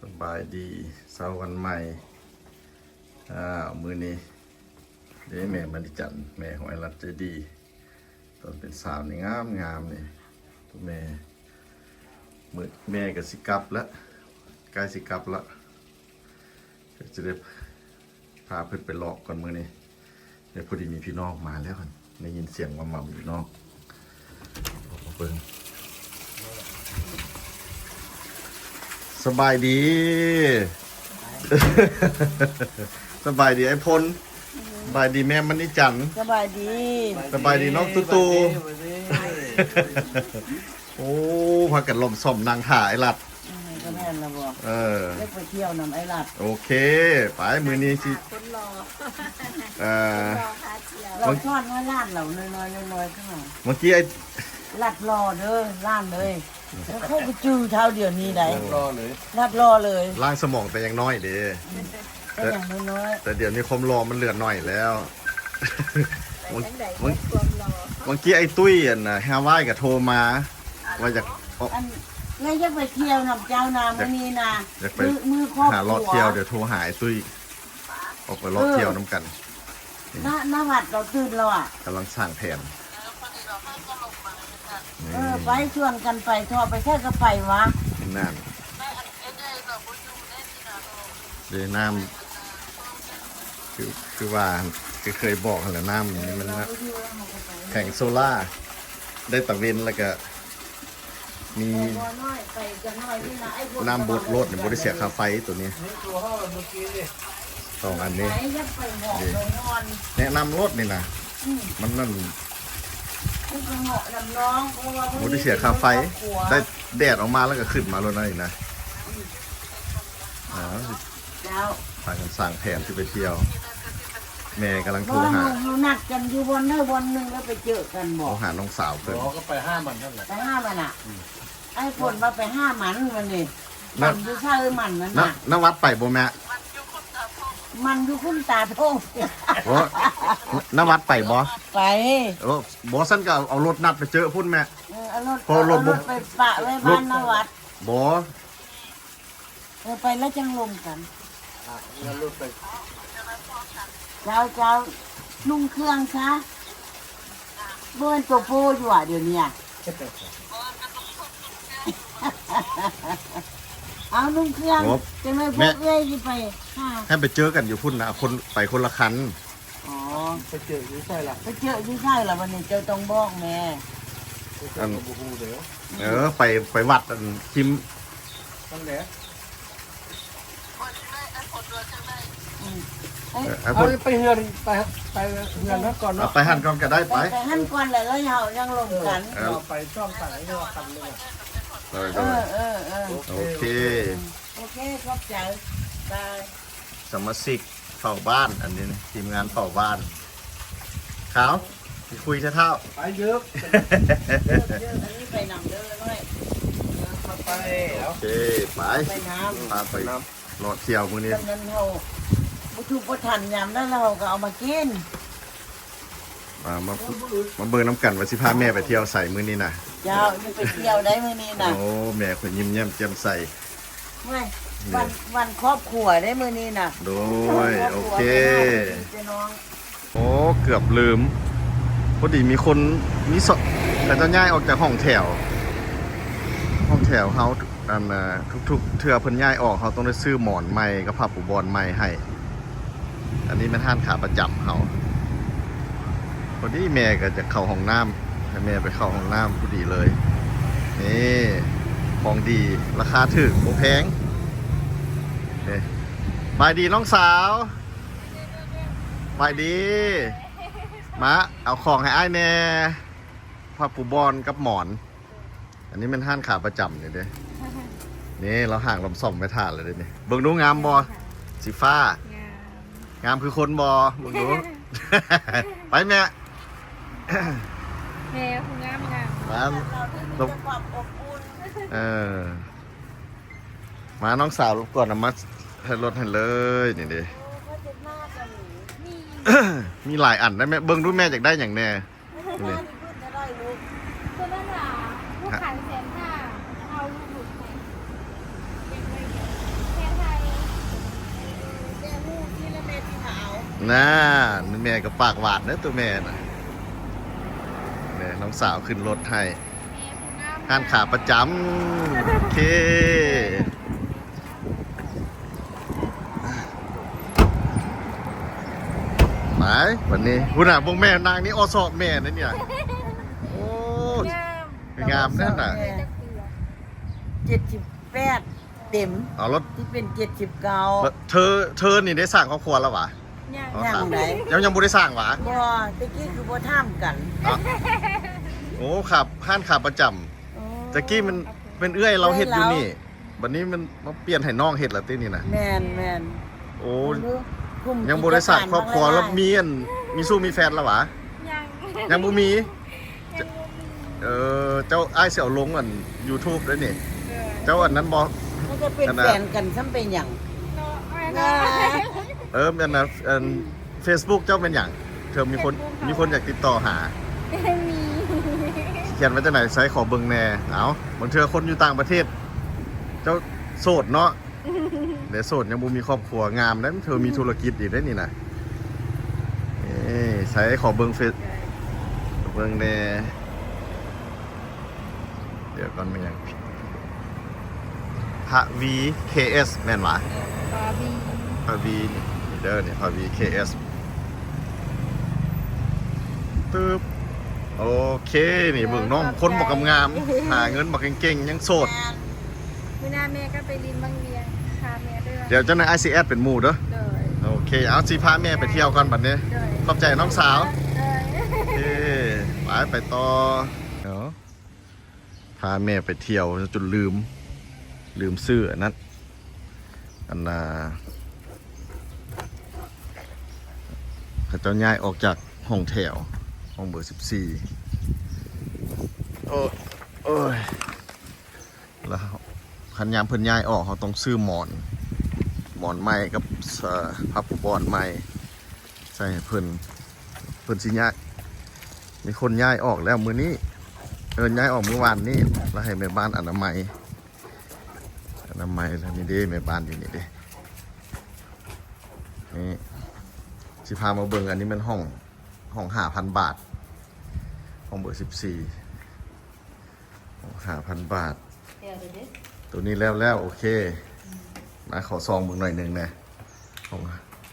ສະບາຍດີ ເຊົ້າວັນໃໝ່. ອ້າວ ມື້ນີ້ເດ້ ແມ່ມະນີຈັນ ແມ່ຂອງອ້າຍລັດໃຈດີ ຕອນເປັນສາວນີ້ງາມໆ ນີ້ ແມ່ ມື້ ແມ່ກໍຊິກັບລະ ໃກ້ຊິກັບລະ ກໍຈະໄດ້ພາເພິ່ນໄປເລາະກ່ອນມື້ນີ້. ແລ້ວພໍດີມີພີ່ນ້ອງມາແລ້ວ ໄດ້ຍິນສຽງໝ່ຳໆຢູ່ນອກ ອອກມາເບິ່ງ. ສະບາຍດີ ສະບາຍດີອ້າຍພົນ ສະບາຍດີແມ່ມະນີຈັນ ສະບາຍດີ ສະບາຍດີນ້ອງຕູ້ຕູ້. ໂອ້ ພາກັນລ້ອມຊອມນັ່ງຖ້າອ້າຍລັດ. ເອີ ກໍແມ່ນລະບໍ ເອີ ຢາກໄປທ່ຽວນຳອ້າຍລັດ. ໂອເຄ ໄປ ມື້ນີ້ຊິ ຄົນຫຼໍ່ ເອີ ຄົນຫຼໍ່ພາທ່ຽວ ລາວສອນໃຫ້ຫຼານລາວນ້ອຍໆ ນ້ອຍໆ ເຂົ້າມາ. ເມື່ອກີ້ອ້າຍລັດຫຼໍ່ເດີ ຫຼານເອີຍ ແລ້ວເຂົາກໍຈື່ເທົ່າດຽວນີ້ໄດ໋ ຫຼໍ່ເລີຍ ລັດຫຼໍ່ເລີຍ ລ້າງສະໝອງແຕ່ຍັງນ້ອຍເດ້. ອືມ ແຕ່ ແຕ່ຍັງນ້ອຍໆ ແຕ່ດຽວນີ້ຄວາມຫຼໍ່ມັນເຫຼືອໜ້ອຍແລ້ວ. ບາງ ບາງ ບາງກີ້ອ້າຍຕຸ້ຍ ອັນນະ ຮາວາຍກໍໂທມາວ່າຢາກອອກ ອັນ ແລ້ວຢາກໄປທ່ຽວນຳເຈົ້ານະ ມື້ນີ້ນະ ຢາກໄປ ມື້ ມື້ຄອບຄົວ ຫາເລາະທ່ຽວ ດຽວໂທຫາອ້າຍຕຸ້ຍ ອອກໄປເລາະທ່ຽວນຳກັນ. ເອີ ນະ ນະວັດລາວຕື່ນແລ້ວອະ ກຳລັງສ້າງແຜນ. ເອີ ໄປຊວນກັນໄປເທາະ ໄປໃສກໍໄປວະ ນັ້ນ ເດ້ນ້ຳ ຄື ຄືວ່າ ຄືເຄີຍບອກຫັ້ນແຫຼະ ນ້ຳນີ້ມັນແຜງໂຊລາ ໄດ້ຕາເວັນ ແລ້ວກະມີນ້ຳບົດໂລດນີ້ ບໍ່ໄດ້ເສຍຄ່າໄຟໂຕນີ້ ສອງອັນນີ້. ແນະນຳໂລດນີ້ນະ ມັນນັ້ນ ບໍ່ໄດ້ເສຍຄ່າໄຟ ໄດ້ແດດອອກມາແລ້ວກໍຂຶ້ນມາໂລດນັ້ນນະ. ເຈົ້າ ພາກັນສ້າງແຜນຊິໄປທ່ຽວ ແມ່ກຳລັງໂທຫາ ເຮົານັດກັນຢູ່ບ່ອນໃດບ່ອນໜຶ່ງແລ້ວໄປເຈີກັນບໍ ໂທຫານ້ອງສາວເພິ່ນ ບໍ່ ກໍໄປຫາມັນນັ້ນແຫຼະ ໄປຫາມັນນະ. ອືມ ອ້າຍຝົນວ່າໄປຫາມັນມື້ນີ້ ມັນຢູ່ໃສມັນນັ້ນນະ ນະວັດໄປບໍ່ແມ່? ມັນຢູ່ຄຸນຕາທົ່ງ ໂອ້ ນະວັດໄປບໍ່? ໄປ ໂອ້ ບໍ່ ຊັ້ນກໍເອົາ ເອົາລົດນັດໄປເຈີພຸ້ນແມ່. ເອີ ເອົາລົດ ເພາະລົດ ເອົາລົດໄປປະໄວ້ບ້ານນະວັດ ບໍ່ ເອີ ໄປແລ້ວຈັ່ງລົມກັນ ອ່ະ ເອົາລົດໄປ ເຈົ້າ ເຈົ້າ ນຸ່ງເຄື່ອງຊະ ບໍ່ແມ່ນໂຕໂປ້ຢູ່ຫວາດຽວນີ້ ເອົານຸ່ງເຄື່ອງ ໂອ້ ຈັ່ງໃດພວກເອື້ອຍຊິໄປຫາ ໃຫ້ໄປເຈີກັນຢູ່ພຸ້ນນະ ຄົນ ໄປຄົນລະຄັນ. ອໍ ໄປເຈີຢູ່ໃສລະ ໄປເຈີຢູ່ໃສລະ ບັດນີ້ເຈົ້າຕ້ອງບອກແມ່ ອັນ ເອີ ໄປ ໄປວັດອັນຄິມ ນັ້ນແຫຼະ ອືມ ເອີ ເອົາໄປເຮືອນ ໄປ ໄປເຮືອນນັ້ນກ່ອນເນາະ ເອົາໄປຫັ້ນກ່ອນກໍໄດ້ ໄປ ໄປຫັ້ນກ່ອນແລ້ວເຮົາຍັງລົມກັນ ເອີ ໄປຊ່ອງໄປເຮືອນກັນເລີຍ ເອີ ເອີ ເອີ ໂອເຄ ໂອເຄ ຂອບໃຈ ບາຍ. ສະມາຊິກເຝົ້າບ້ານ ອັນນີ້ນະ ທີມງານເຝົ້າບ້ານ ຂາວ ຊິຄຸຍແທ້ທ້າວ ໄປເດີ ເດີ ອັນນີ້ໄປນຳເດີນ້ອຍ ໄປ ໂອເຄ ໄປ ໄປນຳ ພາໄປນຳ ເລາະທ່ຽວມື້ນີ້ ຕອນນັ້ນເຮົາບໍ່ຖືກບໍ່ທັນ ຍາມນັ້ນແລ້ວເຮົາກໍເອົາມາກິນ. ມາ ມາ ມາເບິ່ງນຳກັນວ່າຊິພາແມ່ໄປທ່ຽວໃສມື້ນີ້ນະ. ເຈົ້າ ຊິໄປທ່ຽວໄດ້ມື້ນີ້ນະ. ໂອ້ ແມ່ເພິ່ນຍິ້ມແຍ້ມແຈ່ມໃສ. ໂອ້ຍ ວັນ ວັນຄອບຄົວເດ້ມື້ນີ້ນະ. ໂດຍ ໂອເຄ ພີ່ນ້ອງ ໂອ້ ເກືອບລືມ ພໍດີມີຄົນ ມີ ເຂົາເຈົ້າຍ້າຍອອກຈາກຫ້ອງແຖວ ຫ້ອງແຖວເຮົາ ອັນ ທຸກໆເທື່ອເພິ່ນຍ້າຍອອກ ເຮົາຕ້ອງໄດ້ຊື້ໝອນໃໝ່ກັບຜ້າປູໝອນໃໝ່ໃຫ້. ອັນນີ້ແມ່ນຮ້ານຂາປະຈຳເຮົາ. ພໍດີແມ່ກໍຈະເຂົ້າຫ້ອງນ້ຳ ໃຫ້ແມ່ໄປເຂົ້າຫ້ອງນ້ຳພໍດີເລີຍ. ນີ້ ຂອງດີ ລາຄາຖືກ ບໍ່ແພງ. ນີ້ ສະບາຍດີນ້ອງສາວ. ສະບາຍດີ. ມາເອົາຂອງໃຫ້ອ້າຍແດ່ ຜ້າປູໝອນກັບໝອນ. ອັນນີ້ແມ່ນຮ້ານຂາປະຈຳນີ້ເດ້. ນີ້ລາວຫ້າງລຳຊອມໄວ້ຖ້າແລ້ວເດ້ນີ້. ເບິ່ງດູງາມບໍ່? ງາມ ສີຟ້າ ງາມ ງາມຄືຄົນບໍ່? ເບິ່ງດູ. ໄປແມ່ ແມ່ຜູ້ງາມໆ ມາ ເອີ ມານ້ອງສາວລົບກວນນຳ ມາໃສ່ລົດໃຫ້ເລີຍນີ້ເດ້. ມີຫຼາຍອັນໄດ໋ແມ່. ເບິ່ງດູແມ່ຢາກໄດ້ຫຍັງແດ່? ນີ້ ຕົວນັ້ນນະ ລູກຂາຍແສນຫ້າ ເອົາລູກໃຫ້ ແພ ນາ ແມ່ກໍປາກຫວານເດີ ຕົວແມ່ນະ. ແມ່ ນ້ອງສາວຂຶ້ນລົດໃຫ້ ຮ້ານຄ້າປະຈຳ. ໂອເຄ ໄປ ບັດນີ້ ພຸ້ນນະ ເບິ່ງແມ່ນາງນີ້ ອໍຊອກແມ່ນະນີ້. ໂອ້ ງາມ ງາມແນ່ນະ. ເຈັດສິບແປດເຕັມ ເອົາລົດ ທີ່ເປັນເຈັດສິບເກົ້າ. ເທີ ເທີນີ້ໄດ້ສ້າງຄອບຄົວແລ້ວຫວາ? ຍັງ ຍັງໃດ ຍັງ ຍັງບໍ່ໄດ້ສ້າງຫວາ? ບໍ່ ແຕ່ກີ້ຄືບໍ່ຖາມກັນ. ໂອ້ ຄັບ ຮ້ານຄ້າປະຈຳ. ໂອ້ ແຕ່ກີ້ມັນເປັນເອື້ອຍລາວເຮັດຢູ່ນີ້ ບັດນີ້ມັນມາປ່ຽນໃຫ້ນ້ອງເຮັດລະຕິນີ້ນະ. ແມ່ນໆ. ໂອ້ ຍັງບໍ່ໄດ້ສ້າງຄອບຄົວ ລະມີອັນ ມີຊູ້ມີແຟນລະຫວາ? ຍັງ ຍັງບໍ່ມີ. ເອີ ເຈົ້າ ອ້າຍຊິເອົາລົງອັນ YouTube ເດ້ນີ້. ເຈົ້າອັນນັ້ນບໍ່? ມັນຈະເປັນແຟນກັນຊ້ຳໄປຫຍັງເນາະ. ເອີ ແມ່ນນະ ອັນ Facebook ເຈົ້າແມ່ນຫຍັງ? ເທື່ອມີຄົນ Facebook ເຮົາ ມີຄົນຢາກຕິດຕໍ່ຫາ. ມີ ຂຽນວ່າຈັ່ງໃດ? ໃສຂໍເບິ່ງແດ່. ເອົ້າ ບາງເທື່ອຄົນຢູ່ຕ່າງປະເທດ ເຈົ້າໂສດເນາະ. ແຕ່ໂສດ ຍັງບໍ່ມີຄອບຄົວ. ງາມເດ້ ເທີມີທຸລະກິດອີກເດ້ນີ້ນະ. ເອີ ໃສຂໍເບິ່ງເຟສ ເບິ່ງແດ່. ດຽວກ່ອນ ແມ່ນຫຍັງ? ພະວີ ເຄເອສ ແມ່ນຫວາ? ພະວີ ພະວີ ນີ້ເດີ ນີ້ ພະວີ ເຄເອສ. ຕຶບ ໂອເຄ ນີ້ເບິ່ງນ້ອງ ເອີ ຂອບໃຈ ຄົນບັກງາມໆ ຫາເງິນບັກເກັ່ງໆ ຍັງໂສດ. ແມ່ນ ມື້ໜ້າແມ່ກໍໄປຫຼິ້ນວັງວຽງ ພາແມ່ໄປ. ດຽວຈັກໜ່ອຍອ້າຍຊິແອດເປັນໝູ່ເດີ. ໂດຍ ໂອເຄ ເອົາ ຊິພາແມ່ໄປທ່ຽວກ່ອນບັດນີ້. ໂດຍ ຂອບໃຈນ້ອງສາວ. ໂດຍ ໂອເຄ ໄປ ໄປຕໍ່. ເອົາ ພາແມ່ໄປທ່ຽວຈົນລືມ ລືມຊື້ອັນນັ້ນ ອັນນ່າ ເຂົາເຈົ້າຍ້າຍອອກຈາກຫ້ອງແຖວ ຫ້ອງເບີສິບສີ່. ໂອ້ ໂອ້ຍ ແລ້ວຄັນຍາມເພິ່ນຍ້າຍອອກ ເຮົາຕ້ອງຊື້ໝອນ ໝອນໃໝ່ກັບ ເອີ ຜ້າປູບອນໃໝ່ໃສ່ໃຫ້ເພິ່ນ. ເພິ່ນຊິຍ້າຍ ມີຄົນຍ້າຍອອກແລ້ວມື້ນີ້ ເອີ ຍ້າຍອອກມື້ວານນີ້ ແລ້ວໃຫ້ແມ່ບ້ານອະນາໄມ ອະນາໄມ. ແລ້ວນີ້ເດ້ ແມ່ບ້ານຢູ່ນີ້ເດ້. ນີ້ ຊິພາມາເບິ່ງ ອັນນີ້ແມ່ນຫ້ອງ ຫ້ອງຫ້າພັນບາດ ຫ້ອງເບີສິບສີ່ ຫ້າພັນບາດ. ໂຕນີ້ແລ້ວແລ້ວ ໂອເຄ. ມາຂໍສ່ອງເບິ່ງໜ້ອຍໜຶ່ງແດ່.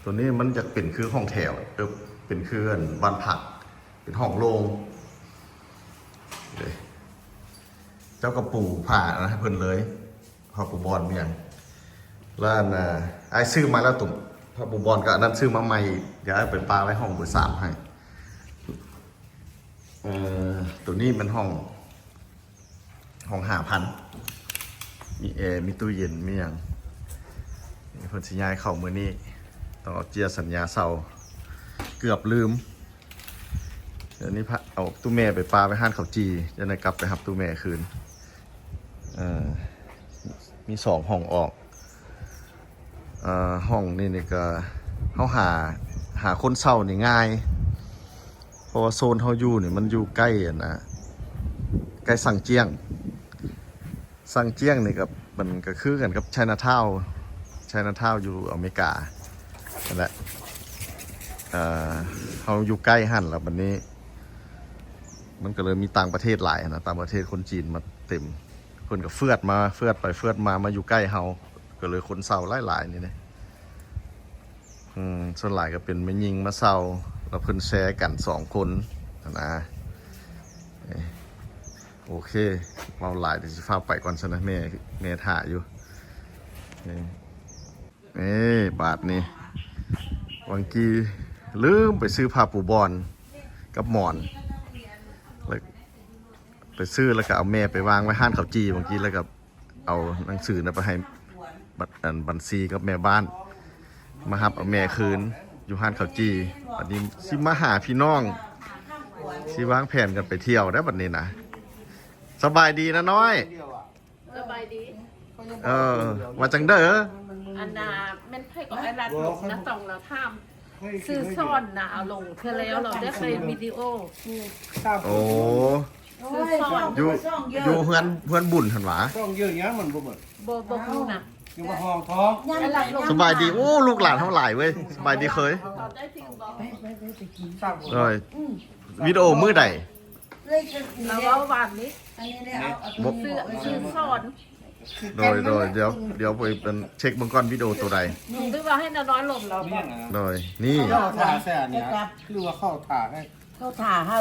ໂຕນີ້ມັນຈະເປັນຄືຫ້ອງແຖວ ເອີ ເປັນຄືອັນບ້ານພັກ ເປັນຫ້ອງໂລ່ງເດ້. ເຈົ້າກໍປູຜ້າອັນນັ້ນໃຫ້ເພິ່ນເລີຍ ຜ້າປູບອນອີ່ຫຍັງ. ແລ້ວອັນນ່າ ອ້າຍຊື້ມາແລ້ວ ຕຸ່ມຜ້າປູບອນກໍອັນນັ້ນຊື້ມາໃໝ່. ດຽວອ້າຍໄປປະໄວ້ຫ້ອງເບີສາມໃຫ້. ເອີ ໂຕນີ້ແມ່ນຫ້ອງ ຫ້ອງຫ້າພັນ ມີແອ ມີຕູ້ເຢັນ ມີຫຍັງ. ນີ້ເພິ່ນຊິຍ້າຍເຂົ້າມື້ນີ້ ຕ້ອງເອົາເຈ້ຍສັນຍາເຊົ່າ ເກືອບລືມ. ດຽວນີ້ພາ ເອົາຕູ້ແມ່ໄປປະໄວ້ຮ້ານເຂົ້າຈີ່ ຈະໄດ້ກັບໄປຮັບຕູ້ແມ່ຄືນ. ເອີ ມີສອງຫ້ອງອອກ. ເອີ ຫ້ອງນີ້ນີ້ກໍ ເຮົາຫາ ຫາຄົນເຊົ່ານີ້ງ່າຍ ເພາະວ່າໂຊນເຮົາຢູ່ນີ້ມັນຢູ່ໃກ້ອັນນ່າ ໃກ້ຊັງຈຽງ. ຊັງຈຽງນີ້ກໍ ມັນກໍຄືກັນກັບໄຊນາທາວ ໄຊນາທາວຢູ່ອາເມລິການັ້ນແຫຼະ. ເອີ ເຮົາຢູ່ໃກ້ຫັ້ນ ແລ້ວບັດນີ້ມັນກໍເລີຍມີຕ່າງປະເທດຫຼາຍຫັ້ນນະ ຕ່າງປະເທດ ຄົນຈີນມາເຕັມ. ເພິ່ນກໍເຟືອດມາ ເຟືອດໄປເຟືອດມາ ມາຢູ່ໃກ້ເຮົາ ກໍເລີຍຄົນເຊົ່າຫຼາຍໆນີ້ເດ້. ອືມ ສ່ວນຫຼາຍກໍເປັນແມ່ຍິງມາເຊົ່າ ແລ້ວເພິ່ນແຊກັນສອງຄົນຫັ້ນນະ. ເອີ ໂອເຄ ເວົ້າຫຼາຍ ດຽວຊິຟ້າວໄປກ່ອນຊັ້ນນະ ແມ່ ແມ່ຖ້າຢູ່. ເອີ ເອີ ບາດນີ້ ຫວ່າງກີ້ລືມໄປຊື້ຜ້າປູບອນກັບໝອນ ແລ້ວໄປຊື້ ແລ້ວກໍເອົາແມ່ໄປວາງໄວ້ຮ້ານເຂົ້າຈີ່ ຫວ່າງກີ້ ແລ້ວກໍເອົາໜັງສືນັ້ນໄປໃຫ້ບັນ ອັນ ບັນຊີກັບແມ່ບ້ານ ມາຮັບເອົາແມ່ຄືນຢູ່ຮ້ານເຂົ້າຈີ່. ບັດນີ້ຊິມາຫາພີ່ນ້ອງ ຊິວາງແຜນກັນໄປທ່ຽວໄດ໋ບັດນີ້ນະ. ສະບາຍດີນະນ້ອຍ. ສະບາຍດີ. ເອີ ວ່າຈັ່ງເດີ? ອັນນ່າ ແມ່ນໃຜກໍ ໄອ້ລັດ ນາຕອງລາວຖາມ ຊື່ສອນນາ ເອົາລົງເທື່ອແລ້ວ ລາວໄດ້ໄປວິດີໂອ. ໂອ້ ຊື່ສອນ ຢູ່ ຢູ່ເຮືອນ ເຮືອນບຸນຫັ້ນຫວາ? ຊ່ອງເຢີຍຫຍັງມັນບໍ່ໝົດ. ບໍ່ ບໍ່ຮູ້ນະ. ຢູ່ວ່າຫ້ອງທ້ອງ. ສະບາຍດີ. ໂອ້ ລູກຫຼານເຮົາຫຼາຍເວີຍ. ສະບາຍດີເຂີຍ. ໄປ ໄປ ໄປ ໄປກິນ. ໂດຍ. ອືມ. ວິດີໂອມື້ໃດ? ເອື້ອຍກໍກິນ ລາວເວົ້າຫວານນີ້. ອັນນີ້ແຫຼະ ເອົາ ເອົາຕົວນີ້ ຊື່ ຊື່ສອນ. ໂດຍ ໂດຍ. ດຽວ ດຽວໄປເຊັກເບິ່ງກ່ອນ ວິດີໂອໂຕໃດ. ຫຼືວ່າໃຫ້ນ້ອຍໆລົມລາວບໍ່? ໂດຍ. ນີ້ ເຈົ້າຖ້າໃສ່ອັນນີ້ ຄືວ່າເຂົ້າຖ້າໃຫ້ ເຂົ້າຖ້າຫາ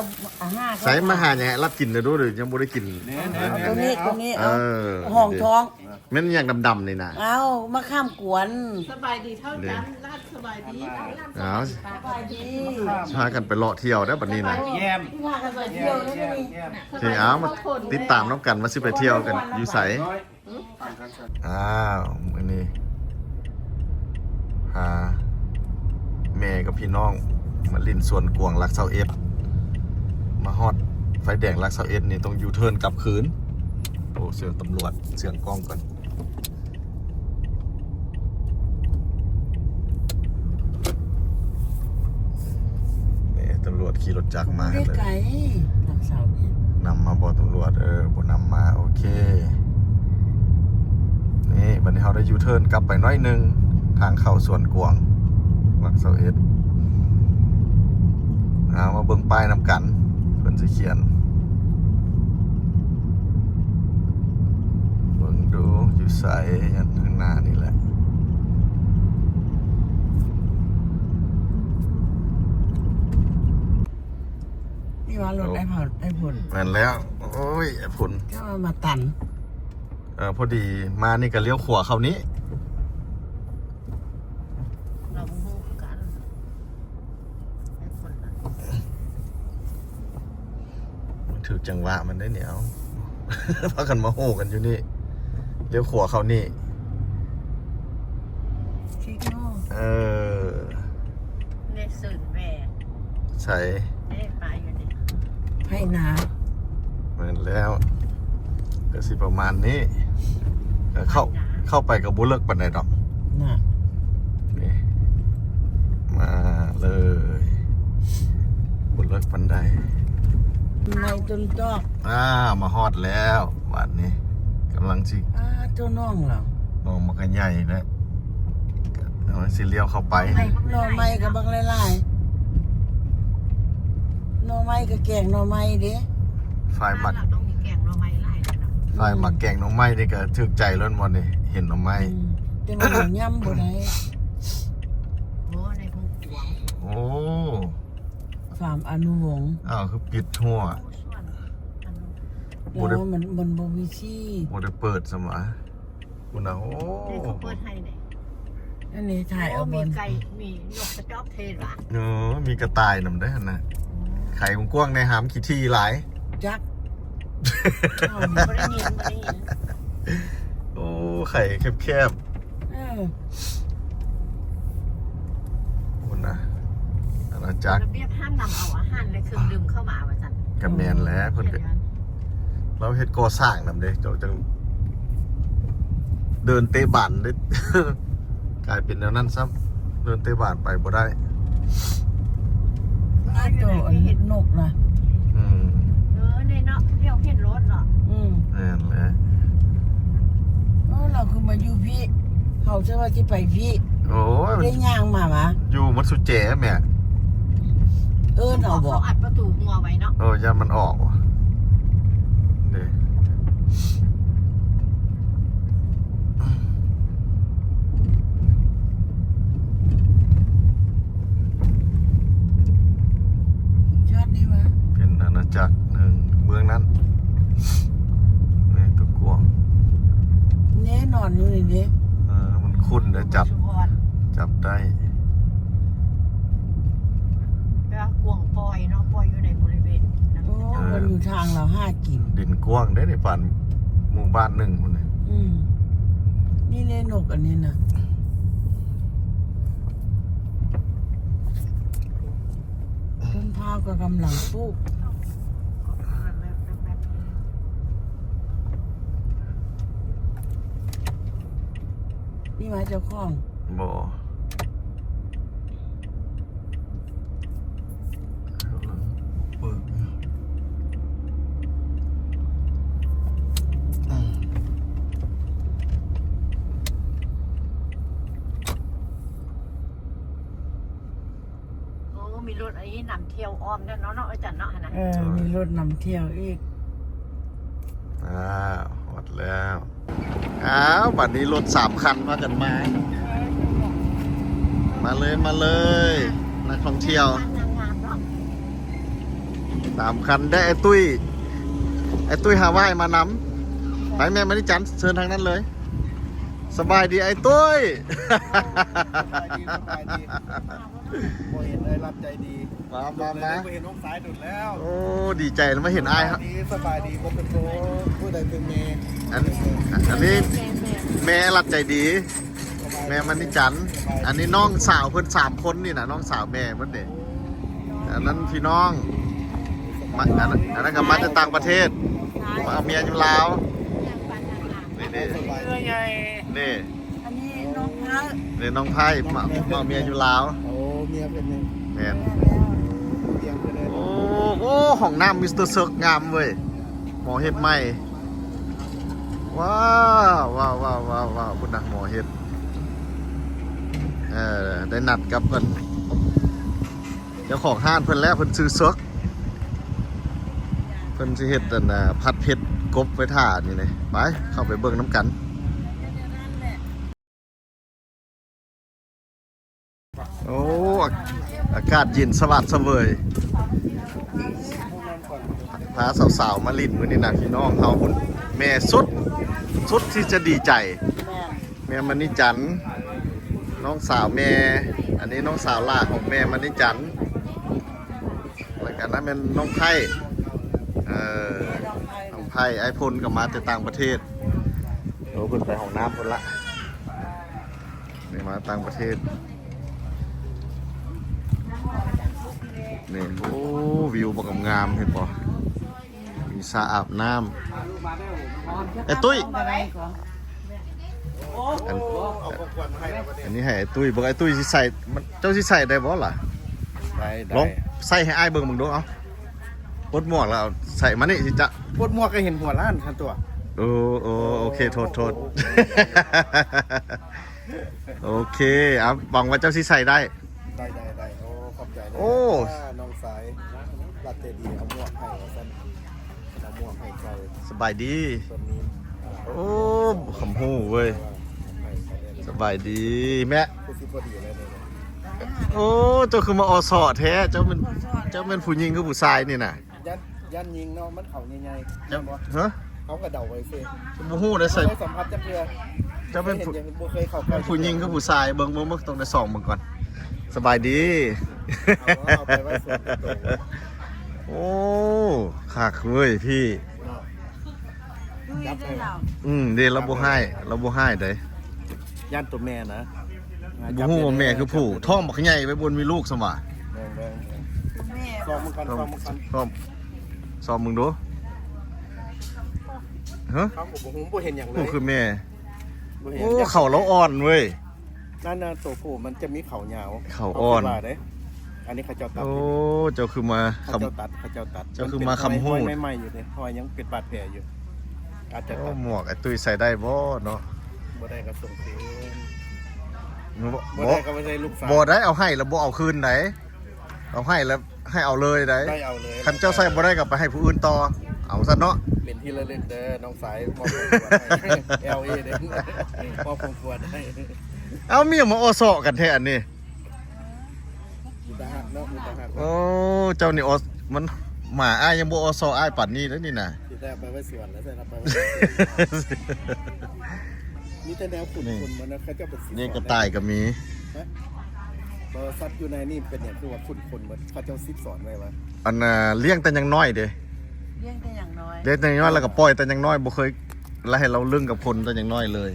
ຫາ ໃສ່ມາຫາຫຍັງ ລັດກິນແດ່ດູ ຍັງບໍ່ໄດ້ກິນ. ໂຕນີ້ ໂຕນີ້ ເອີ ຫ້ອງທ້ອງ. ແມ່ນຫຍັງດຳໆນີ້ນະ? ເອົາ ມະຂາມກວນ. ສະບາຍດີເຖົ້າຈັນ ລາດສະບາຍດີ. ເອົາ ສະບາຍດີ. ພາກັນໄປເລາະທ່ຽວເດີ້ບັດນີ້ນະ. ແຢ້ມ ພາກັນໄປທ່ຽວເດີ້. ໂອເຄ ເອົາ ມາຕິດຕາມນຳກັນວ່າຊິໄປທ່ຽວກັນຢູ່ໃສ. ອ້າວ ມື້ນີ້ພາແມ່ກັບພີ່ນ້ອງມາຫຼິ້ນສວນກວາງຫຼັກຊາວເອັດ ມາຮອດໄຟແດງຫຼັກຊາວເອັດນີ້ ຕ້ອງຢູເທີນກັບຄືນ. ໂອ້ ເຊື່ອງຕຳຫຼວດ ເຊື່ອງກ້ອງກ່ອນ. ນີ້ ຕຳຫຼວດຂີ່ລົດຈັກມາ ບໍ່ໄດ້ໄກ ຫຼັກຊາວເອັດ. ນຳມາບໍ່ຕຳຫຼວດ? ເອີ ບໍ່ນຳມາ. ໂອເຄ ນີ້ ບັດນີ້ເຮົາໄດ້ຢູເທີນກັບໄປໜ້ອຍໜຶ່ງ ທາງເຂົ້າສວນກວາງຫຼັກຊາວເອັດ. ເອົາ ມາເບິ່ງປ້າຍນຳກັນ ເພິ່ນຊິຂຽນ. ເບິ່ງດູຢູ່ໃສ? ຢູ່ທາງໜ້ານີ້ແຫຼະ. ນີ້ວ່າລົດໄອ້ເຜົນ ໄອ້ເຜົນ. ແມ່ນແລ້ວ. ໂອ້ຍ ໄອ້ເຜົນ ເຈົ້າວ່າມາຕັນ. ເອີ ພໍດີມານີ້ກໍລ້ຽວຂວາເຂົ້ານີ້. ເຮົາບໍ່ຮູ້ຄືກັນ. ມັນຖືກຈັງຫວະມັນໄດ໋ນີ້. ເອົາ ພາກັນມາໂຫກັນຢູ່ນີ້ ລ້ຽວຂວາເຂົ້ານີ້. ເອີ ໃນສວນແວ່ ໃສ ເດ້ ປາຢູ່ນີ້ ໄຮ່ນາ. ແມ່ນແລ້ວ ກໍຊິປະມານນີ້. ເອີ ເຂົ້າ ເຂົ້າໄປກໍບໍ່ເລິກປານໃດດອກນະ. ນີ້ ມາເລີຍ ບໍ່ເລິກປານໃດ. ໃນຕົ້ນຈອກ. ອ່າ ມາຮອດແລ້ວບາດນີ້ ກຳລັງຊິ ອ່າ ເຈົ້ານ້ອງລະ ນ້ອງມັນກໍໃຫຍ່ແລ້ວ. ເຮົາຊິລ້ຽວເຂົ້າໄປ. ໜໍ່ໄມ້ກໍບັກຫຼາຍໆ ໜໍ່ໄມ້ກໍແກງໜໍ່ໄມ້ເດ້. ຝ່າຍມັກ ຕ້ອງມີແກງໜໍ່ໄມ້ຫຼາຍເນາະ. ອືມ ຝ່າຍມັກແກງໜໍ່ໄມ້ນີ້ກໍຖືກໃຈແລ້ວບໍ່ນີ້ ເຫັນໜໍ່ໄມ້. ອືມ ແຕ່ວ່າຍັງຫຍ້ຳບໍ່ໄດ້. ໂອ້ ໃນຫົວກວາງ. ໂອ້ ຟາມອະນຸວົງ. ອ້າວ ຄືປິດຫົວ? ໂອ້ ສວນອະນຸ ບໍ່ໄດ້ ມັນ ມັນບໍ່ມີທີ່ ບໍ່ໄດ້ເປີດຊ້ຳຫວາ. ພຸ້ນນະ. ໂອ້ ນີ້ເຂົາເປີດໃຫ້ເດ້. ອັນນີ້ຖ່າຍເອົາ ໂອ້ ບໍ່ ມີໄກ່ ມີນົກກະຈອກເທດຫວາ? ເອີ ມີກະຕ່າຍນຳເດ້ຫັ້ນນະ. ໂອ້ ໄຂ່ກວ້າງໆ ໃນຫາມຂີ້ຖີ່ຫຼາຍ. ຈັກ ບໍ່ໄດ້ຍິນ ບໍ່ໄດ້ຍິນ. ໂອ້ ໄຂ່ແຄບໆ. ເອີ ພຸ້ນນະ ອານາຈັກ. ລະບຽບຫ້າມນຳເອົາອາຫານ ແລະ ເຄື່ອງດື່ມເຂົ້າມາວ່າຊັ້ນ. ກໍແມ່ນແຫຼະ ເພິ່ນກໍ ລາວເຮັດກໍ່ສ້າງນຳເດ້ ເຈົ້າຈັ່ງເດີນເຕະບານເດ້ ກາຍເປັນແນວນັ້ນຊ້ຳ ເດີນເຕະບານໄປບໍ່ໄດ້. ໂຕອັນນົກນະ. ອືມ ເອີ ນີ້ເນາະ ດຽວເຫັນລົດເນາະ. ອືມ ແມ່ນແຫຼະ. ໂອ້ ລາວຄືມາຢູ່ພີ້ ເຮົາຈະວ່າຊິໄປພີ້. ໂອ້ຍ ໄດ້ຍ່າງມາຫວາ? ຢູ່ມັນສຸແຈແມ່. ເອີ ເນາະ ເຂົາອັດປະຕູຫົວໄວ້ເນາະ. ເອີ ຢ້ານມັນອອກຫວາເດ້. ຈອດນີ້ຫວາ? ເປັນອານາຈັກໜຶ່ງເມືອງນັ້ນ ແມ່ນຕົວກວ້າງ ແນ່ນອນຢູ່ນີ້ເດ້. ເອີ ມັນຄຸ້ນເດ້ ຈັບ ຈັບໄດ້. ແປວ່າກວາງປ່ອຍເນາະ ປ່ອຍຢູ່ໃນບໍລິເວນນັ້ນ. ໂອ້ ເອີ ມັນຢູ່ທາງລາວຫາກິນ. ດິນກວ້າງເດ້ນີ້ ປານໝູ່ບ້ານໜຶ່ງພຸ້ນເດ້. ອືມ ນີ້ເດ້ນົກອັນນີ້ນະ. ຕົ້ນພ້າວກໍກຳລັງປູກ. ນີ້ວ່າເຈົ້າຂອງ? ບໍ່. ເປີດ. ມີລົດອັນນີ້ນຳທ່ຽວອ້ອມແນ່ເນາະ ເນາະ ອາຈານເນາະ ຫັ້ນນະ. ເອີ ມີລົດນຳທ່ຽວອີກ. ອ້າວ ຮອດແລ້ວ. ອ້າວ ບັດນີ້ລົດສາມຄັນພາກັນມາ. ມາເລີຍ ມາເລີຍ ນັກທ່ອງທ່ຽວສາມຄັນ. ໄດ້ອ້າຍຕຸ້ຍ ອ້າຍຕຸ້ຍຮາວາຍມານຳ. ໄປ ແມ່ມະນີຈັນ ເຊີນທາງນັ້ນເລີຍ. ສະບາຍດີອ້າຍຕຸ້ຍ. ສະບາຍດີ ສະບາຍດີ. ບໍ່ເຫັນອ້າຍລັດໃຈດີ. ມາ ມາ ມາ ບໍ່ເຫັນນ້ອງຊາຍດົນແລ້ວ. ໂອ້ ດີໃຈມາເຫັນອ້າຍ. ສະບາຍດີ ສະບາຍດີ. ບໍ່ເປັນໂຕ ຜູ້ໃດເປັນແມ່? ອັນ ອັນນີ້ແມ່ລັດໃຈດີ. ແມ່ມະນີຈັນ. ອັນນີ້ນ້ອງສາວເພິ່ນສາມຄົນນີ້ນະ ນ້ອງສາວແມ່ເພິ່ນເດ້. ອັນນັ້ນພີ່ນ້ອງ ມາ ອັນນັ້ນ ອັນນັ້ນກໍມາແຕ່ຕ່າງປະເທດ ມາເອົາເມຍຢູ່ລາວ. ນີ້ ນີ້ ນີ້ ອັນນີ້ນ້ອງໄພ ນີ້ນ້ອງໄພ ມາ ມາເອົາເມຍຢູ່ລາວ. ໂອ້ ເມຍເພິ່ນນີ້ ແມ່ນ. ໂອ້ ໂອ້ ຫ້ອງນ້ຳມິສເຕີເສິກງາມເວີຍ ໝໍເຮັດໃໝ່. ວ້າວ ວ້າວ ວ້າວ ວ້າວ ພຸ້ນນະ ໝໍເຮັດ. ເອີ ໄດ້ນັດກັບເພິ່ນ ເຈົ້າຂອງຮ້ານເພິ່ນແລ້ວ ເພິ່ນຊື່ເສິກ. ເພິ່ນຊິເຮັດອັນນ່າ ຜັດເຜັດກົບໄວ້ຖ້ານີ້ເດ້. ໄປ ເຂົ້າໄປເບິ່ງນຳກັນ. ໂອ້ ອາ ອາກາດເຢັນສະຫວາດສະເຫວີຍ ພາສາວໆມາຫຼິ້ນມື້ນີ້ນະ ພີ່ນ້ອງເຮົາພຸ້ນ. ແມ່ສຸດ ສຸດທີ່ຈະດີໃຈ ແມ່ມະນີຈັນ ນ້ອງສາວແມ່. ອັນນີ້ນ້ອງສາວຫຼ້າຂອງແມ່ມະນີຈັນ. ແລ້ວກໍນັ້ນແມ່ນນ້ອງໄພ ເອີ ນ້ອງໄພ. ອ້າຍພົນກໍມາແຕ່ຕ່າງປະເທດ. ໂອ້ ເພິ່ນໄປຫ້ອງນ້ຳພຸ້ນລະ ນີ້ມາຕ່າງປະເທດ. ນີ້ ໂອ້ ວິວບັກງາມ ເຫັນບໍ່? ມີສະອາບນ້ຳ. ໄອ້ຕຸ້ຍ ອັນ ອັນນີ້ໃຫ້ໄອ້ຕຸ້ຍເບິ່ງ. ໄອ້ຕຸ້ຍຊິໃສ່ ມັນ ເຈົ້າຊິໃສ່ໄດ້ບໍ່ລະ? ໄດ້ ໄດ້. ລອງໃສ່ໃຫ້ອ້າຍເບິ່ງເບິ່ງດູ. ເອົາ ປົດໝວກແລ້ວໃສ່ມານີ້ຊິຈະ ປົດໝວກກໍເຫັນຫົວລ້ານຫັ້ນຕົວະ. ໂອ້ ໂອ້ ໂອເຄ ໂທດ ໂທດ. ໂອເຄ ເອົາ ຫວັງວ່າເຈົ້າຊິໃສ່ໄດ້. ໄດ້ ໄດ້ ໄດ້. ໂອ້ ຂອບໃຈເດີ ໂອ້ ນ້ອງຊາຍ ລັດໃຈດີ ເອົາໝວກໃຫ້ວ່າຊັ້ນ ເອົາໝວກໃຫ້ໃສ່. ສະບາຍດີ. ໂອ້ ຄຳຮູ້ເວີຍ. ສະບາຍດີແມ່. ຄືຊິພໍດີແລ້ວນີ້. ໂອ້ ເຈົ້າຄືມາອໍ້ສໍ້ແທ້. ເຈົ້າແມ່ນ ເຈົ້າແມ່ນຜູ້ຍິງຄືຜູ້ຊາຍນີ້ນະ? ຢ້ານ ຢ້ານຍິງເນາະ ມັນເຂົ້າໃຫຍ່ໆ. ເຈົ້າ ແມ່ນບໍ່? ຮະ? ເຮົາກໍເດົາໄວ້ຊື່. ບໍ່ຮູ້ເດ້ ໃສ່ ບໍ່ເຄີຍສຳຜັດຈັກເທື່ອ. ເຈົ້າແມ່ນຜູ້ ບໍ່ເຄີຍເຂົ້າໃກ້ ຜູ້ຍິງຄືຜູ້ຊາຍ? ເບິ່ງ ເບິ່ງ ເບິ່ງ ຕ້ອງໄດ້ສ່ອງເບິ່ງກ່ອນ. ສະບາຍດີ. ເອົາ ເອົາໄປໄວ້ສ່ວນຕົວ. ໂອ້ ຄັກເວີຍພີ່. ເນາະ ອືມ ເດ້ ລາວບໍ່ຮ້າຍ ລາວບໍ່ຮ້າຍເດ້. ຢ້ານຕົວແມ່ນະ. ບໍ່ຮູ້ວ່າແມ່ຄືຜູ້ ທ້ອງບັກໃຫຍ່ໄວ້ບົນມີລູກຊັ້ນຫວາ. ເບິ່ງ ເບິ່ງ ເບິ່ງ ສ່ອງເບິ່ງກ່ອນ ສ່ອງເບິ່ງກ່ອນ ສ່ອງ ສ່ອງເບິ່ງດູ. ຮະ? ເຮົາກໍບໍ່ຮູ້ ບໍ່ເຫັນຫຍັງເລີຍ. ໂອ້ ຄືແມ່. ບໍ່ເຫັນ. ໂອ້ ເຂົາລາວອ່ອນເວີຍ. ນັ້ນນະ ໂຕຜູ້ມັນຈະມີເຂົາຍາວ ເຂົາອ່ອນ. ເຂົາຄິດວ່າເດ້ ອັນນີ້ເຂົາເຈົ້າຕັດ. ໂອ້ ເຈົ້າຄືມາ ເຂົາເຈົ້າຕັດ ເຂົາເຈົ້າຕັດ. ເຈົ້າຄືມາຄຳຮູ້. ມັນເປັນຮອຍໃໝ່ໆຢູ່ເດ້ ຮອຍຍັງເປັນບາດແຜຢູ່. ອາດຈະ ໂອ້ ຕັດ ໝວກອ້າຍຕຸ້ຍໃສ່ໄດ້ບໍ່ເນາະ? ບໍ່ໄດ້ກໍສົ່ງຄືນ. ບໍ່ ບໍ່ໄດ້ກໍບໍ່ໃສ່ລູກສາວ. ບໍ່ໄດ້ ເອົາໃຫ້ແລ້ວບໍ່ເອົາຄືນໃດ. ເອົາໃຫ້ແລ້ວໃຫ້ເອົາເລີຍໃດ. ໄດ້ເອົາເລີຍ. ຄັນເຈົ້າໃສ່ບໍ່ໄດ້ກໍໄປໃຫ້ຜູ້ອື່ນຕໍ່ ເອົາຊັ້ນເນາະ. ເປັນທີ່ລະລຶກເດີນ້ອງຊາຍ. ມອບຂອງຂວັນໃຫ້ ແອລເອ ເດ້ ມອບຂອງຂວັນໃຫ້. ເອົ້າ ມີຫຍັງມາອໍ້ສໍ້ກັນແທ້ອັນນີ້? ອຸຕາຮັກເນາະ ອຸຕາຮັກ. ໂອ້ ເຈົ້ານີ້ອໍ້ ມັນ ໝາອ້າຍຍັງບໍ່ອໍ້ສໍ້ອ້າຍປານນີ້ເດ້ນີ້ນະ. ຊິໄດ້ເອົາໄປໄວ້ສວນແລ້ວ ຊິໄດ້ເອົາໄປໄວ້ສວນ. ມີແຕ່ແນວຂຸ້ນໆ ໝົດນະ ເຂົາເຈົ້າເປັນສິດສອນ. ນີ້ກະຕ່າຍກໍມີ. ຮະ? ບໍ່ ສັດຢູ່ໃນນີ້ເປັນຫຍັງຄືວ່າຂຸ້ນໆ ໝົດ ເຂົາເຈົ້າສິດສອນໄວ້ວ່າ ອັນນ່າ ລ້ຽງແຕ່ຍັງນ້ອຍເດ້. ລ້ຽງແຕ່ຍັງນ້ອຍ ລ້ຽງແຕ່ຍັງນ້ອຍ ແລ້ວກໍປ່ອຍແຕ່ຍັງນ້ອຍ ບໍ່ເຄີຍ ແລ້ວໃຫ້ລາວລຶ້ງກັບຄົນແຕ່ຍັງນ້ອຍເລີຍ.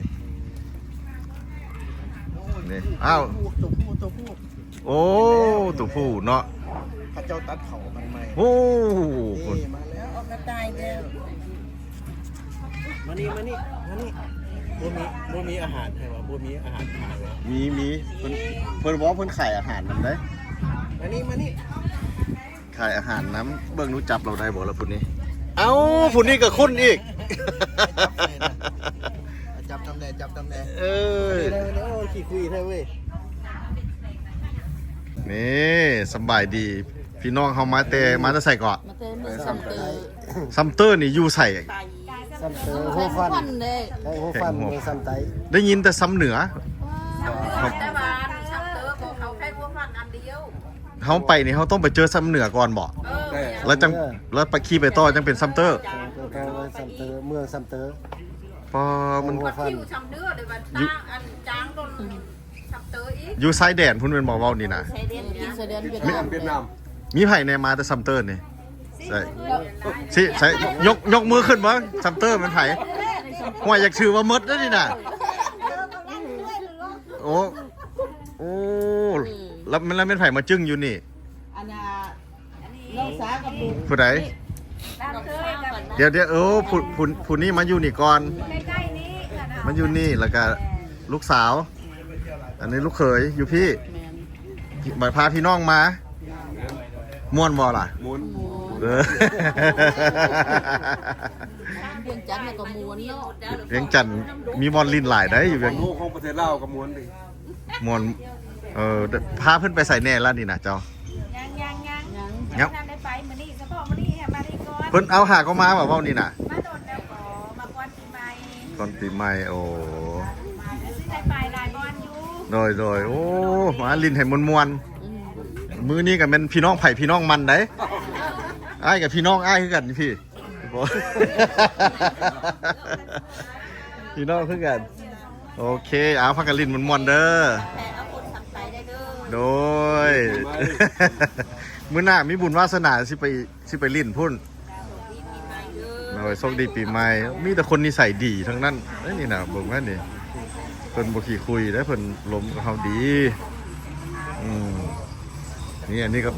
ນີ້ ອ້າວ ໂຕຜູ້ ໂຕຜູ້ ໂອ້ ໂຕຜູ້ເນາະ. ເຂົາເຈົ້າຕັດເຂົາມັນໃໝ່. ໂອ້ ນີ້ມາແລ້ວ ອອກກະຕ່າຍແລ້ວ. ມານີ້ ມານີ້ ມານີ້. ບໍ່ມີ ບໍ່ມີອາຫານໃຫ້ວ່າ ບໍ່ມີອາຫານຂາຍວ່າ. ມີ ມີ ເພິ່ນ ເພິ່ນບອກເພິ່ນຂາຍອາຫານນຳເດ້. ມານີ້ ມານີ້. ຂາຍອາຫານນຳ. ເບິ່ງດູ ຈັບລາວໄດ້ບໍ່ລະຜູ້ນີ້? ເອົ້າ ຜູ້ນີ້ກໍຄຸ້ນອີກ. ຈັບນຳແດ່ ຈັບນຳແດ່. ເອີ ໂອ້ ຂີ້ຄຸຍແທ້ເວີຍ. ນີ້ ສຳບາຍດີ ພີ່ນ້ອງເຮົາມາແຕ່ ມາແຕ່ໃສເກາະ? ມາແຕ່ເມືອງຊຳເຕີ. ຊຳເຕີນີ້ຢູ່ໃສ? ຊຳເຕີ ຫົວພັນ ແຂວງຫົວພັນ ແຂວງຫົວພັນ ເມືອງຊຳໃຕ້. ໄດ້ຍິນແຕ່ຊຳເໜືອ. ຊຳເໜືອ ແຕ່ວ່າຊຳເຕີຂອງເຮົາແຂວງຫົວພັນອັນດຽວ. ເຮົາໄປນີ້ເຮົາຕ້ອງໄປເຈີຊຳເໜືອກ່ອນບໍ? ເອີ ແລ້ວຈັ່ງ ເອີ ແລ້ວໄປ ຂີ່ໄປຕໍ່ຈັ່ງເປັນຊຳເຕີ. ຊຳເຕີ ເມືອງຊຳເຕີ. ປາ ມັນ ຢູ່ຊຳເໜືອ ຫຼືວ່າ ຢູ່ ທາງອັນຈາງດົນ ຊຳເຕີອີກ. ຢູ່ຊາຍແດນພຸ້ນແມ່ນບໍ່ ເວົ້ານີ້ນະ? ຊາຍແດນ ຕິດຊາຍແດນຫວຽດນາມ. ຫວຽດນາມ. ມີໃຜແດ່ມາແຕ່ຊຳເຕີນີ້? ໃສ່ ຊິ ໃສ່ ຍົກ ຍົກມືຂຶ້ນເບິ່ງ ຊຳເຕີແມ່ນໃຜ? ຫ້ວຍ ຢາກຖືວ່າໝົດເດ້ນີ້ນະ. ໂອ້ ໂອ້ ອືມ ແລ້ວ ແລ້ວແມ່ນໃຜມາຈຶ່ງຢູ່ນີ້? ອັນນ່າ ນ້ອງສາກັບລູກ. ຜູ້ໃດ? ດຽວ ດຽວ ໂອ້ ຜູ້ ຜູ້ ຜູ້ນີ້ມາຢູ່ນີ້ກ່ອນ. ໃກ້ໆນີ້ ມາຢູ່ນີ້ ແລ້ວກະລູກສາວ. ອັນນີ້ລູກເຂີຍຢູ່ພີ້. ແມ່ນ. ບາດພາພີ່ນ້ອງມາ. ມ່ວນບໍ່ລະ? ມ່ວນ. ມ່ວນ. ເອີ ວຽງຈັນກໍມ່ວນເນາະ. ວຽງຈັນມີບ່ອນຫຼິ້ນຫຼາຍໃດ໋ ຢູ່ວຽງ ຂອງປະເທດລາວກໍມ່ວນເດ້. ມ່ວນ. ເອີ ພາເພິ່ນໄປໃສແດ່ລະນີ້ນະເຈົ້າ? ຍັງ ຍັງ ຍັງ ຍັງ ຍັງ ບໍ່ທັນໄດ້ໄປ. ມື້ນີ້ ສະເພາະມື້ນີ້ມານີ້ກ່ອນ. ເພິ່ນເອົາຫາກໍມາວ່າເວົ້ານີ້ນະ? ມາດົນແລ້ວກໍ ມາກ່ອນປີໃໝ່. ກ່ອນປີໃໝ່. ໂອ້ ຊິໄດ້ໄປຫຼາຍບ່ອນຢູ່. ໂດຍ ໂດຍ. ໂອ້ ມາຫຼິ້ນໃຫ້ມ່ວນໆ. ອືມ ມື້ນີ້ກໍແມ່ນພີ່ນ້ອງໃຜພີ່ນ້ອງມັນໃດ໋. ອ້າຍກັບພີ່ນ້ອງອ້າຍຄືກັນພີ້. ພີ່ນ້ອງຄືກັນ. ໂອເຄ ເອົາ ພາກັນຫຼິ້ນມ່ວນໆເດີ. ແຕ່ເອົາຄົນທຳໄທໄດ້ເດີ. ໂດຍ ມື້ໜ້າມີບຸນວາສະໜາຊິໄປ ຊິໄປຫຼິ້ນພຸ້ນ. ໂດຍ ໂຊກດີປີໃໝ່. ມີແຕ່ຄົນນິໄສດີທັງນັ້ນເດ້ນີ້ນະ ເບິ່ງແມ່ນນີ້. ເພິ່ນບໍ່ຂີ້ຄຸຍເດ້ ເພິ່ນລົມກັບເຮົາດີ. ອືມ ນີ້ ອັນນີ້ກໍ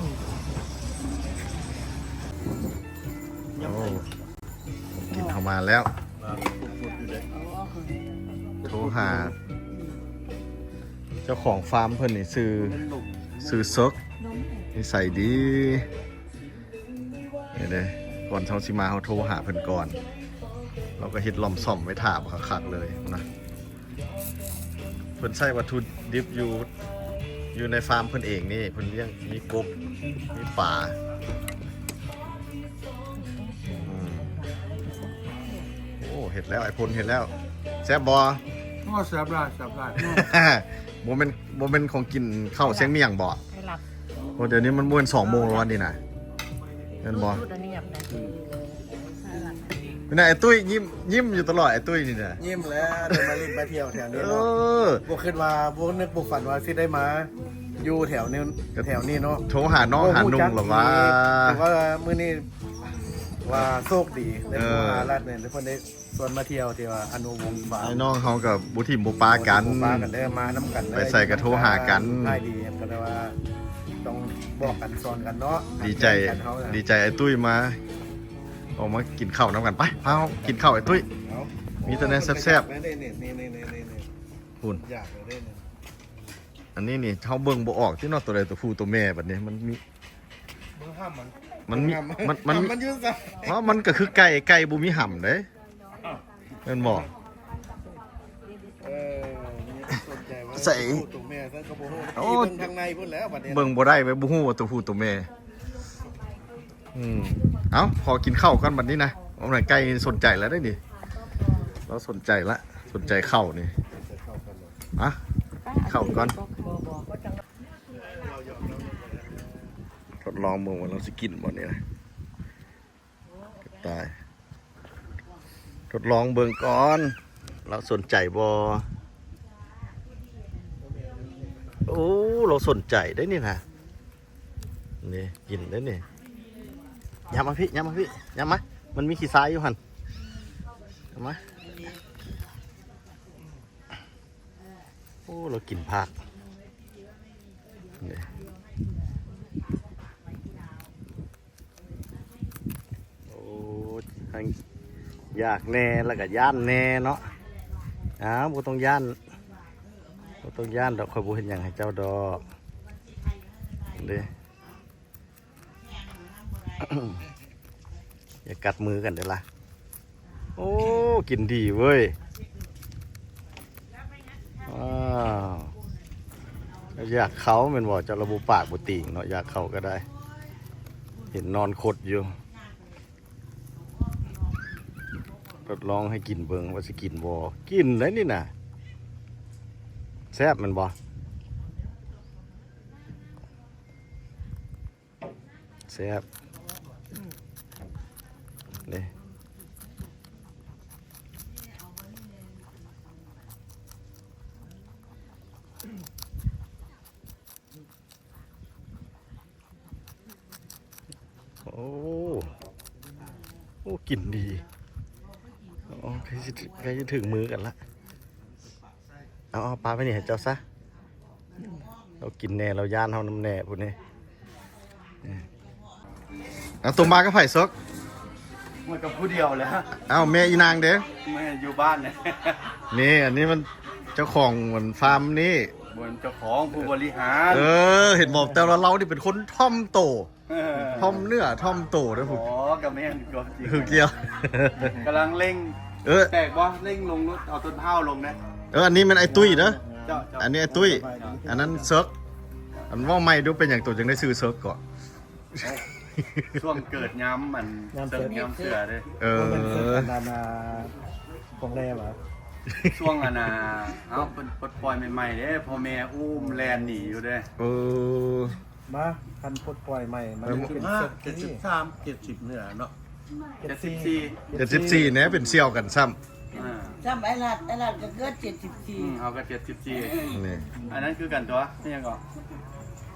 ໂອ້ ກິນເຂົ້າມາແລ້ວ. ໂທຫາເຈົ້າຂອງຟາມເພິ່ນນີ້ ຊື່ ຊື່ເສິກ ນິໄສດີ. ນີ້ເດ້ ກ່ອນເຮົາຊິມາ ເຮົາໂທຫາເພິ່ນກ່ອນ. ເຮົາກໍເຮັດລອມຊອມໄວ້ຖ້າບັກຄັກໆເລີຍນະ. ເພິ່ນໃຊ້ວັດຖຸດິບຢູ່ ຢູ່ໃນຟາມເພິ່ນເອງນີ້ ເພິ່ນລ້ຽງ ມີກົບ ມີປາ. ອືມ ໂອ້ ເຮັດແລ້ວ ອ້າຍພົນເຮັດແລ້ວ. ແຊບບໍ່? ໂອ້ ແຊບຫຼາຍ ແຊບຫຼາຍ. ບໍ່ແມ່ນ ບໍ່ແມ່ນຂອງກິນເຂົ້າຊຽງໝ້ຽງບໍ? ໂອ້ ດຽວນີ້ມັນບໍ່ແມ່ນສອງໂມງແລ້ວນີ້ນະ ແມ່ນບໍ່? ນີ້ນະ ໄອ້ຕຸ້ຍຍິ້ມ ຍິ້ມຢູ່ຕະຫຼອດ ໄອ້ຕຸ້ຍນີ້ນະ. ຍິ້ມແລ້ວ ໄດ້ມາຫຼິ້ນມາທ່ຽວແຖວນີ້ເນາະ. ເອີ ບໍ່ຄິດວ່າ ບໍ່ນຶກບໍ່ຝັນວ່າຊິໄດ້ມາຢູ່ແຖວນີ້ ແຖວນີ້ເນາະ. ໂທຫານ້ອງຫານຸ່ງແລ້ວວ່າ ຖືວ່າມື້ນີ້ວ່າໂຊກດີ ໄດ້ໂທຫາລັດນີ້ ເພິ່ນໄດ້ ຊວນມາທ່ຽວທີ່ວ່າອະນຸວົງຟາມ. ອ້າຍນ້ອງເຮົາກໍບໍ່ຖິ້ມບໍ່ປະກັນ ບໍ່ຖິ້ມບໍ່ປະກັນເດີ ມານຳກັນເດີ ໄປໃສກໍໂທຫາກັນ. ຢູ່ນຳກັນ ຂາຍດີ ກໍແຕ່ວ່າຕ້ອງບອກກັນສອນກັນເນາະ. ດີໃຈ ດີໃຈອ້າຍຕຸ້ຍມາ ອອກມາກິນເຂົ້ານຳກັນ. ໄປ ພາເຮົາກິນເຂົ້າ ອ້າຍຕຸ້ຍ. ເອົາ ມີແຕ່ແນວແຊບໆ. ນີ້ໆໆໆໆ ພຸ້ນ ຢາກເລີຍເດ້ນີ້. ອັນນີ້ນີ້ເຮົາເບິ່ງບໍ່ອອກຕິເນາະ ໂຕໃດໂຕຜູ້ໂຕແມ່. ບັດນີ້ມັນມີ ເບິ່ງຫຳມັນ ມັນມີ ຫຳ ມັນ ມັນ ຫຳມັນຢູ່ໃສ? ເພາະມັນກໍຄືໄກ່ ໄກ່ບໍ່ມີຫຳເດ້ ແມ່ນບໍ່? ເອີ ສົນໃຈວ່າ ໃສ ໂຕຜູ້ໂຕແມ່ ຊັ້ນກໍບໍ່ຮູ້. ໂອ້ ເບິ່ງທາງໃນພຸ້ນແລ້ວບັດນີ້ ເບິ່ງບໍ່ໄດ້ເວີຍ ບໍ່ຮູ້ວ່າໂຕຜູ້ໂຕແມ່. ອືມ ເອົ້າ ຂໍກິນເຂົ້າກ່ອນບັດນີ້ນະ. ເອົາ ໄກ່ສົນໃຈແລ້ວເດ້ນີ້ ລາວສົນໃຈລະ ສົນໃຈເຂົ້ານີ້. ອ່ະ ກິນເຂົ້າກ່ອນ ທົດລອງເບິ່ງວ່າລາວຊິກິນບໍ່ນີ້ນະ. ຕາຍ ທົດລອງເບິ່ງກ່ອນ ລາວສົນໃຈບໍ່? ໂອ້ ລາວສົນໃຈເດ້ນີ້ນະ ນີ້ກິນເດ້ນີ້. ຫຍັບມາພີ້ ຫຍັບມາພີ້ ຫຍັບມາ ມັນມີຂີ້ຊາຍຢູ່ຫັ້ນ ຫຍັບມາ. ໂອ້ ລາວກິນຜັກນີ້. ໂອ້ ທັງຢາກແດ່ ແລ້ວກໍຢ້ານແດ່ເນາະ. ອ້າວ ບໍ່ຕ້ອງຢ້ານ ບໍ່ຕ້ອງຢ້ານດອກ ຂ້ອຍບໍ່ເຮັດຫຍັງໃຫ້ເຈົ້າດອກເດ້. ຢ່າກັດມືກັນເດີ້ລະ. ໂອ້ ກິນດີເວີຍ. ອ້າວ ຢາກເຂົ້າແມ່ນບໍ່? ເຈົ້າລະບໍ່ປາກບໍ່ຕີງເນາະ, ຢາກເຂົ້າກໍໄດ້. ເຫັນນອນຄົດຢູ່. ທົດລອງໃຫ້ກິນເບິ່ງວ່າຊິກິນບໍ່. ກິນໄດ້ນີ້ນະ. ແຊບແມ່ນບໍ່? ແຊບເດ້. ໂອ້ ໂອ້ ກິນດີ. ໂອ້ ໃກ້ຊິ ໃກ້ຊິເຖິງມືກັນລະ. ເອົາ ເອົາປາໄປນີ້ໃຫ້ເຈົ້າຊະ. ລາວກິນແດ່ ລາວຢ້ານເຮົານຳແດ່ພຸ້ນເດ້. ເອົາ ຕົວມາກັບໃຜ ເສິກ? ມາກັບຜູ້ດຽວແຫຼະ. ເອົາ ແມ່ອີນາງເດ້? ແມ່ຢູ່ບ້ານແຫຼະ. ນີ້ ອັນນີ້ມັນເຈົ້າຂອງມັນຟາມນີ້. ບໍ່ແມ່ນເຈົ້າຂອງ ຜູ້ບໍລິຫານ. ເອີ ເຫັນບໍ່? ແຕ່ວ່າລາວນີ້ເປັນຄົນຖ່ອມໂຕ. ເອີ ຖ່ອມເນື້ອຖ່ອມໂຕເດ້ຜູ້. ອໍ ກໍແມ່ນຄວາມຈິງ. ຄືກ່ຽວ ກຳລັງເລັ່ງ. ເອີ ແຕກບໍ່? ເລັ່ງລົງລົດ ເອົາຕົ້ນພ້າວລົງນະ. ເອີ ອັນນີ້ແມ່ນອ້າຍຕຸ້ຍເດີ. ເຈົ້າ ເຈົ້າ ອັນນີ້ອ້າຍຕຸ້ຍ. ເຈົ້າ ອັນນັ້ນເສິກ. ອັນເວົ້າໃໝ່ດູ ເປັນຫຍັງໂຕຈຶ່ງໄດ້ຊື່ເສິກເກາະ? ຊ່ວງເກີດຍາມອັນ ຍາມເສິກ ເສິກຍາມເສືອເດ້. ເອີ ບໍ່ແມ່ນເສິກອັນນັ້ນນະ ຂອງແລຫວາ? ຊ່ວງອັນນ່າ ເອົາ ເພິ່ນປົດປ່ອຍໃໝ່ໆເດ້ ພໍ່ແມ່ອຸ້ມແລ່ນໜີຢູ່ເດ້. ເອີ ມາ ຄັນປົດປ່ອຍໃໝ່ ມັນເປັນເສິກ ເຈັດສິບສາມ ເຈັດສິບນີ້ແຫຼະເນາະ. ເຈັດສິບສີ່ ເຈັດສິບສີ່ແນ່ ເປັນສ່ຽວກັນຊ້ຳ. ອ່າ ຊ້ຳໄອ້ລັດ ໄອ້ລັດກໍເກີດເຈັດສິບສີ່. ອືມ ເຮົາກໍເຈັດສິບສີ່. ນີ້ ອັນນັ້ນຄືກັນຕົວະ. ນີ້ຫຍັງເກາະ?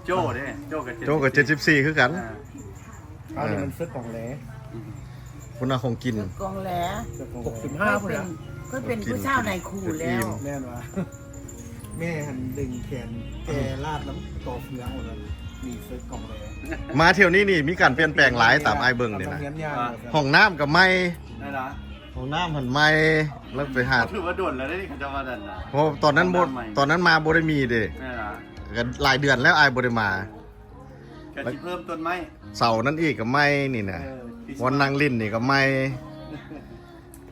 ໂຈ້ເດ້ ໂຈ້ກໍ ໂຈ້ກໍເຈັດສິບສີ່ຄືກັນ. ອ່າ ອັນນີ້ມັນເສິກກອງແລ. ອືມ ພຸ້ນນະ ຂອງກິນ ເສິກກອງແລ ເສິກກອງແລ ຫົກສິບຫ້າພຸ້ນນະ. ເຄີຍເປັນຜູ້ສາວນາຍຄູແລ້ວ. ແມ່ນວ່າ ແມ່ຫັ້ນດຶງແຂນແກ່ລາດນຳຕໍ່ເຟືອງວ່າຊັ້ນ. ມີເສິກກອງແລ. ມາທ່ຽວນີ້ນີ້ມີການປ່ຽນແປງຫຼາຍຕາມອ້າຍເບິ່ງນີ້ນະ. ຫ້ອງນ້ຳກໍໃໝ່. ນັ້ນລະ ຫ້ອງນ້ຳຫັ້ນໃໝ່ ແລ້ວໄປຫາ ຖືວ່າດົນແລ້ວເດ້ ເຂົາເຈົ້າວ່ານັ້ນນະ. ເພາະຕອນນັ້ນບໍ່ ຕອນນັ້ນມາບໍ່ໄດ້ມີເດ້. ນັ້ນລະ ກໍຫຼາຍເດືອນແລ້ວອ້າຍບໍ່ໄດ້ມາ. ກໍຊິເພີ່ມຕົ້ນໄມ້ ເສົານັ້ນອີກກໍໃໝ່ນີ້ນະ. ເອີ ບ່ອນນັ່ງຫຼິ້ນນີ້ກໍໃໝ່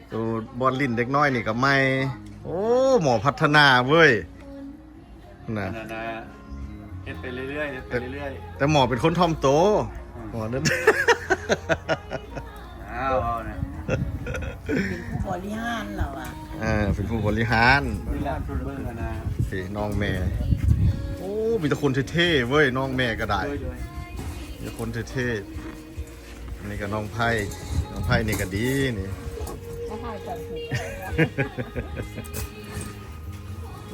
ໂຕບ່ອນຫຼິ້ນເດັກນ້ອຍນີ້ກໍໃໝ່. ໂອ້ ໝໍພັດທະນາເວີຍນະ. ອັນນັ້ນນະ ເຮັດໄປເລື້ອຍໆ ເຮັດໄປເລື້ອຍໆ. ແຕ່ໝໍເປັນຄົນຖ່ອມໂຕ. ອືມ ໝໍນັ້ນ ອ້າວ ເວົ້ານະ ເປັນຜູ້ບໍລິຫານລາວອະ. ເອີ ເປັນຜູ້ບໍລິຫານ. ນີ້ລະ ເບິ່ງຫັ້ນນະ ນີ້ນ້ອງແມ່. ໂອ້ ມີແຕ່ຄົນເທ່ໆເວີຍ ນ້ອງແມ່ກໍໄດ້. ໂດຍໆ ມີແຕ່ຄົນເທ່ໆ. ອັນນີ້ກໍນ້ອງໄພ ນ້ອງໄພນີ້ກໍດີນີ້. ມາຖ່າຍກັນ.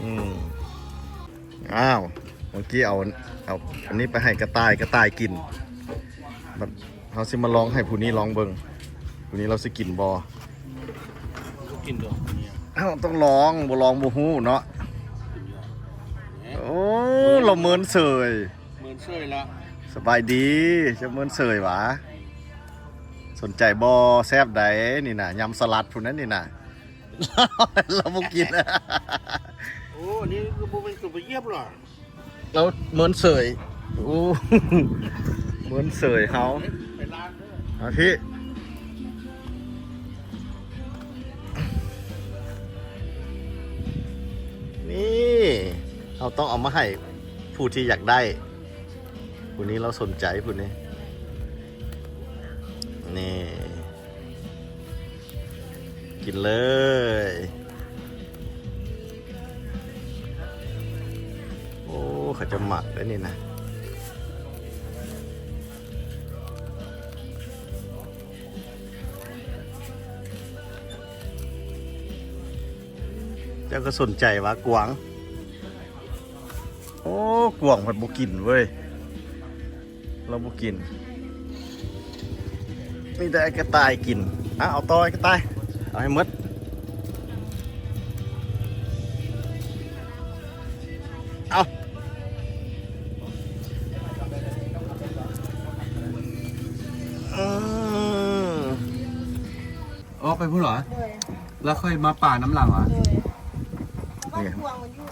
ອືມ ອ້າວ ເມື່ອກີ້ເອົາ ເອົາອັນນີ້ໄປໃຫ້ກະຕ່າຍ ກະຕ່າຍກິນ. ບັດເຮົາຊິມາລອງໃຫ້ຜູ້ນີ້ລອງເບິ່ງ ຜູ້ນີ້ລາວຊິກິນບໍ່? ກິນດອກ. ເຮົາຕ້ອງລອງ ບໍ່ລອງບໍ່ຮູ້ເນາະ. ໂອ້ ລາວເມີນເສີຍ ເມີນເສີຍລະ. ສະບາຍດີ ເຈົ້າເມີນເສີຍຫວາ? ສົນໃຈບໍ່? ແຊບໃດນີ້ນະ ຍຳສະຫຼັດພຸ້ນນັ້ນນີ້ນະ. ລາວບໍ່ກິນ. ໂອ້ ອັນນີ້ຄືບໍ່ແມ່ນຕົວໄປຢຽບລະ. ລາວເມີນເສີຍ. ໂອ້ ເມີນເສີຍເຮົາ. ໄປລ້າງເດີ. ມາພີ້ ນີ້ ເຮົາຕ້ອງເອົາມາໃຫ້ຜູ້ທີ່ຢາກໄດ້. ຜູ້ນີ້ລາວສົນໃຈຜູ້ນີ້. ນີ້ ກິນເລີຍ. ໂອ້ ເຂົາຈະມັກໄດ໋ນີ້ນະ. ເຈົ້າກໍສົນໃຈຫວາກວາງ? ໂອ້ ກວາງພັດບໍ່ກິນເວີຍ. ລາວບໍ່ກິນ ມີແຕ່ໄອ້ກະຕ່າຍກິນ. ອ່ະ ເອົາຕໍ່ໄອ້ກະຕ່າຍ ເອົາໃຫ້ໝົດ. ເອົາ ອືມ ອອກໄປພຸ້ນເຫວ? ໂດຍ ແລ້ວຄ່ອຍມາປານນຳຫຼັງຫວາ? ໂດຍ ນີ້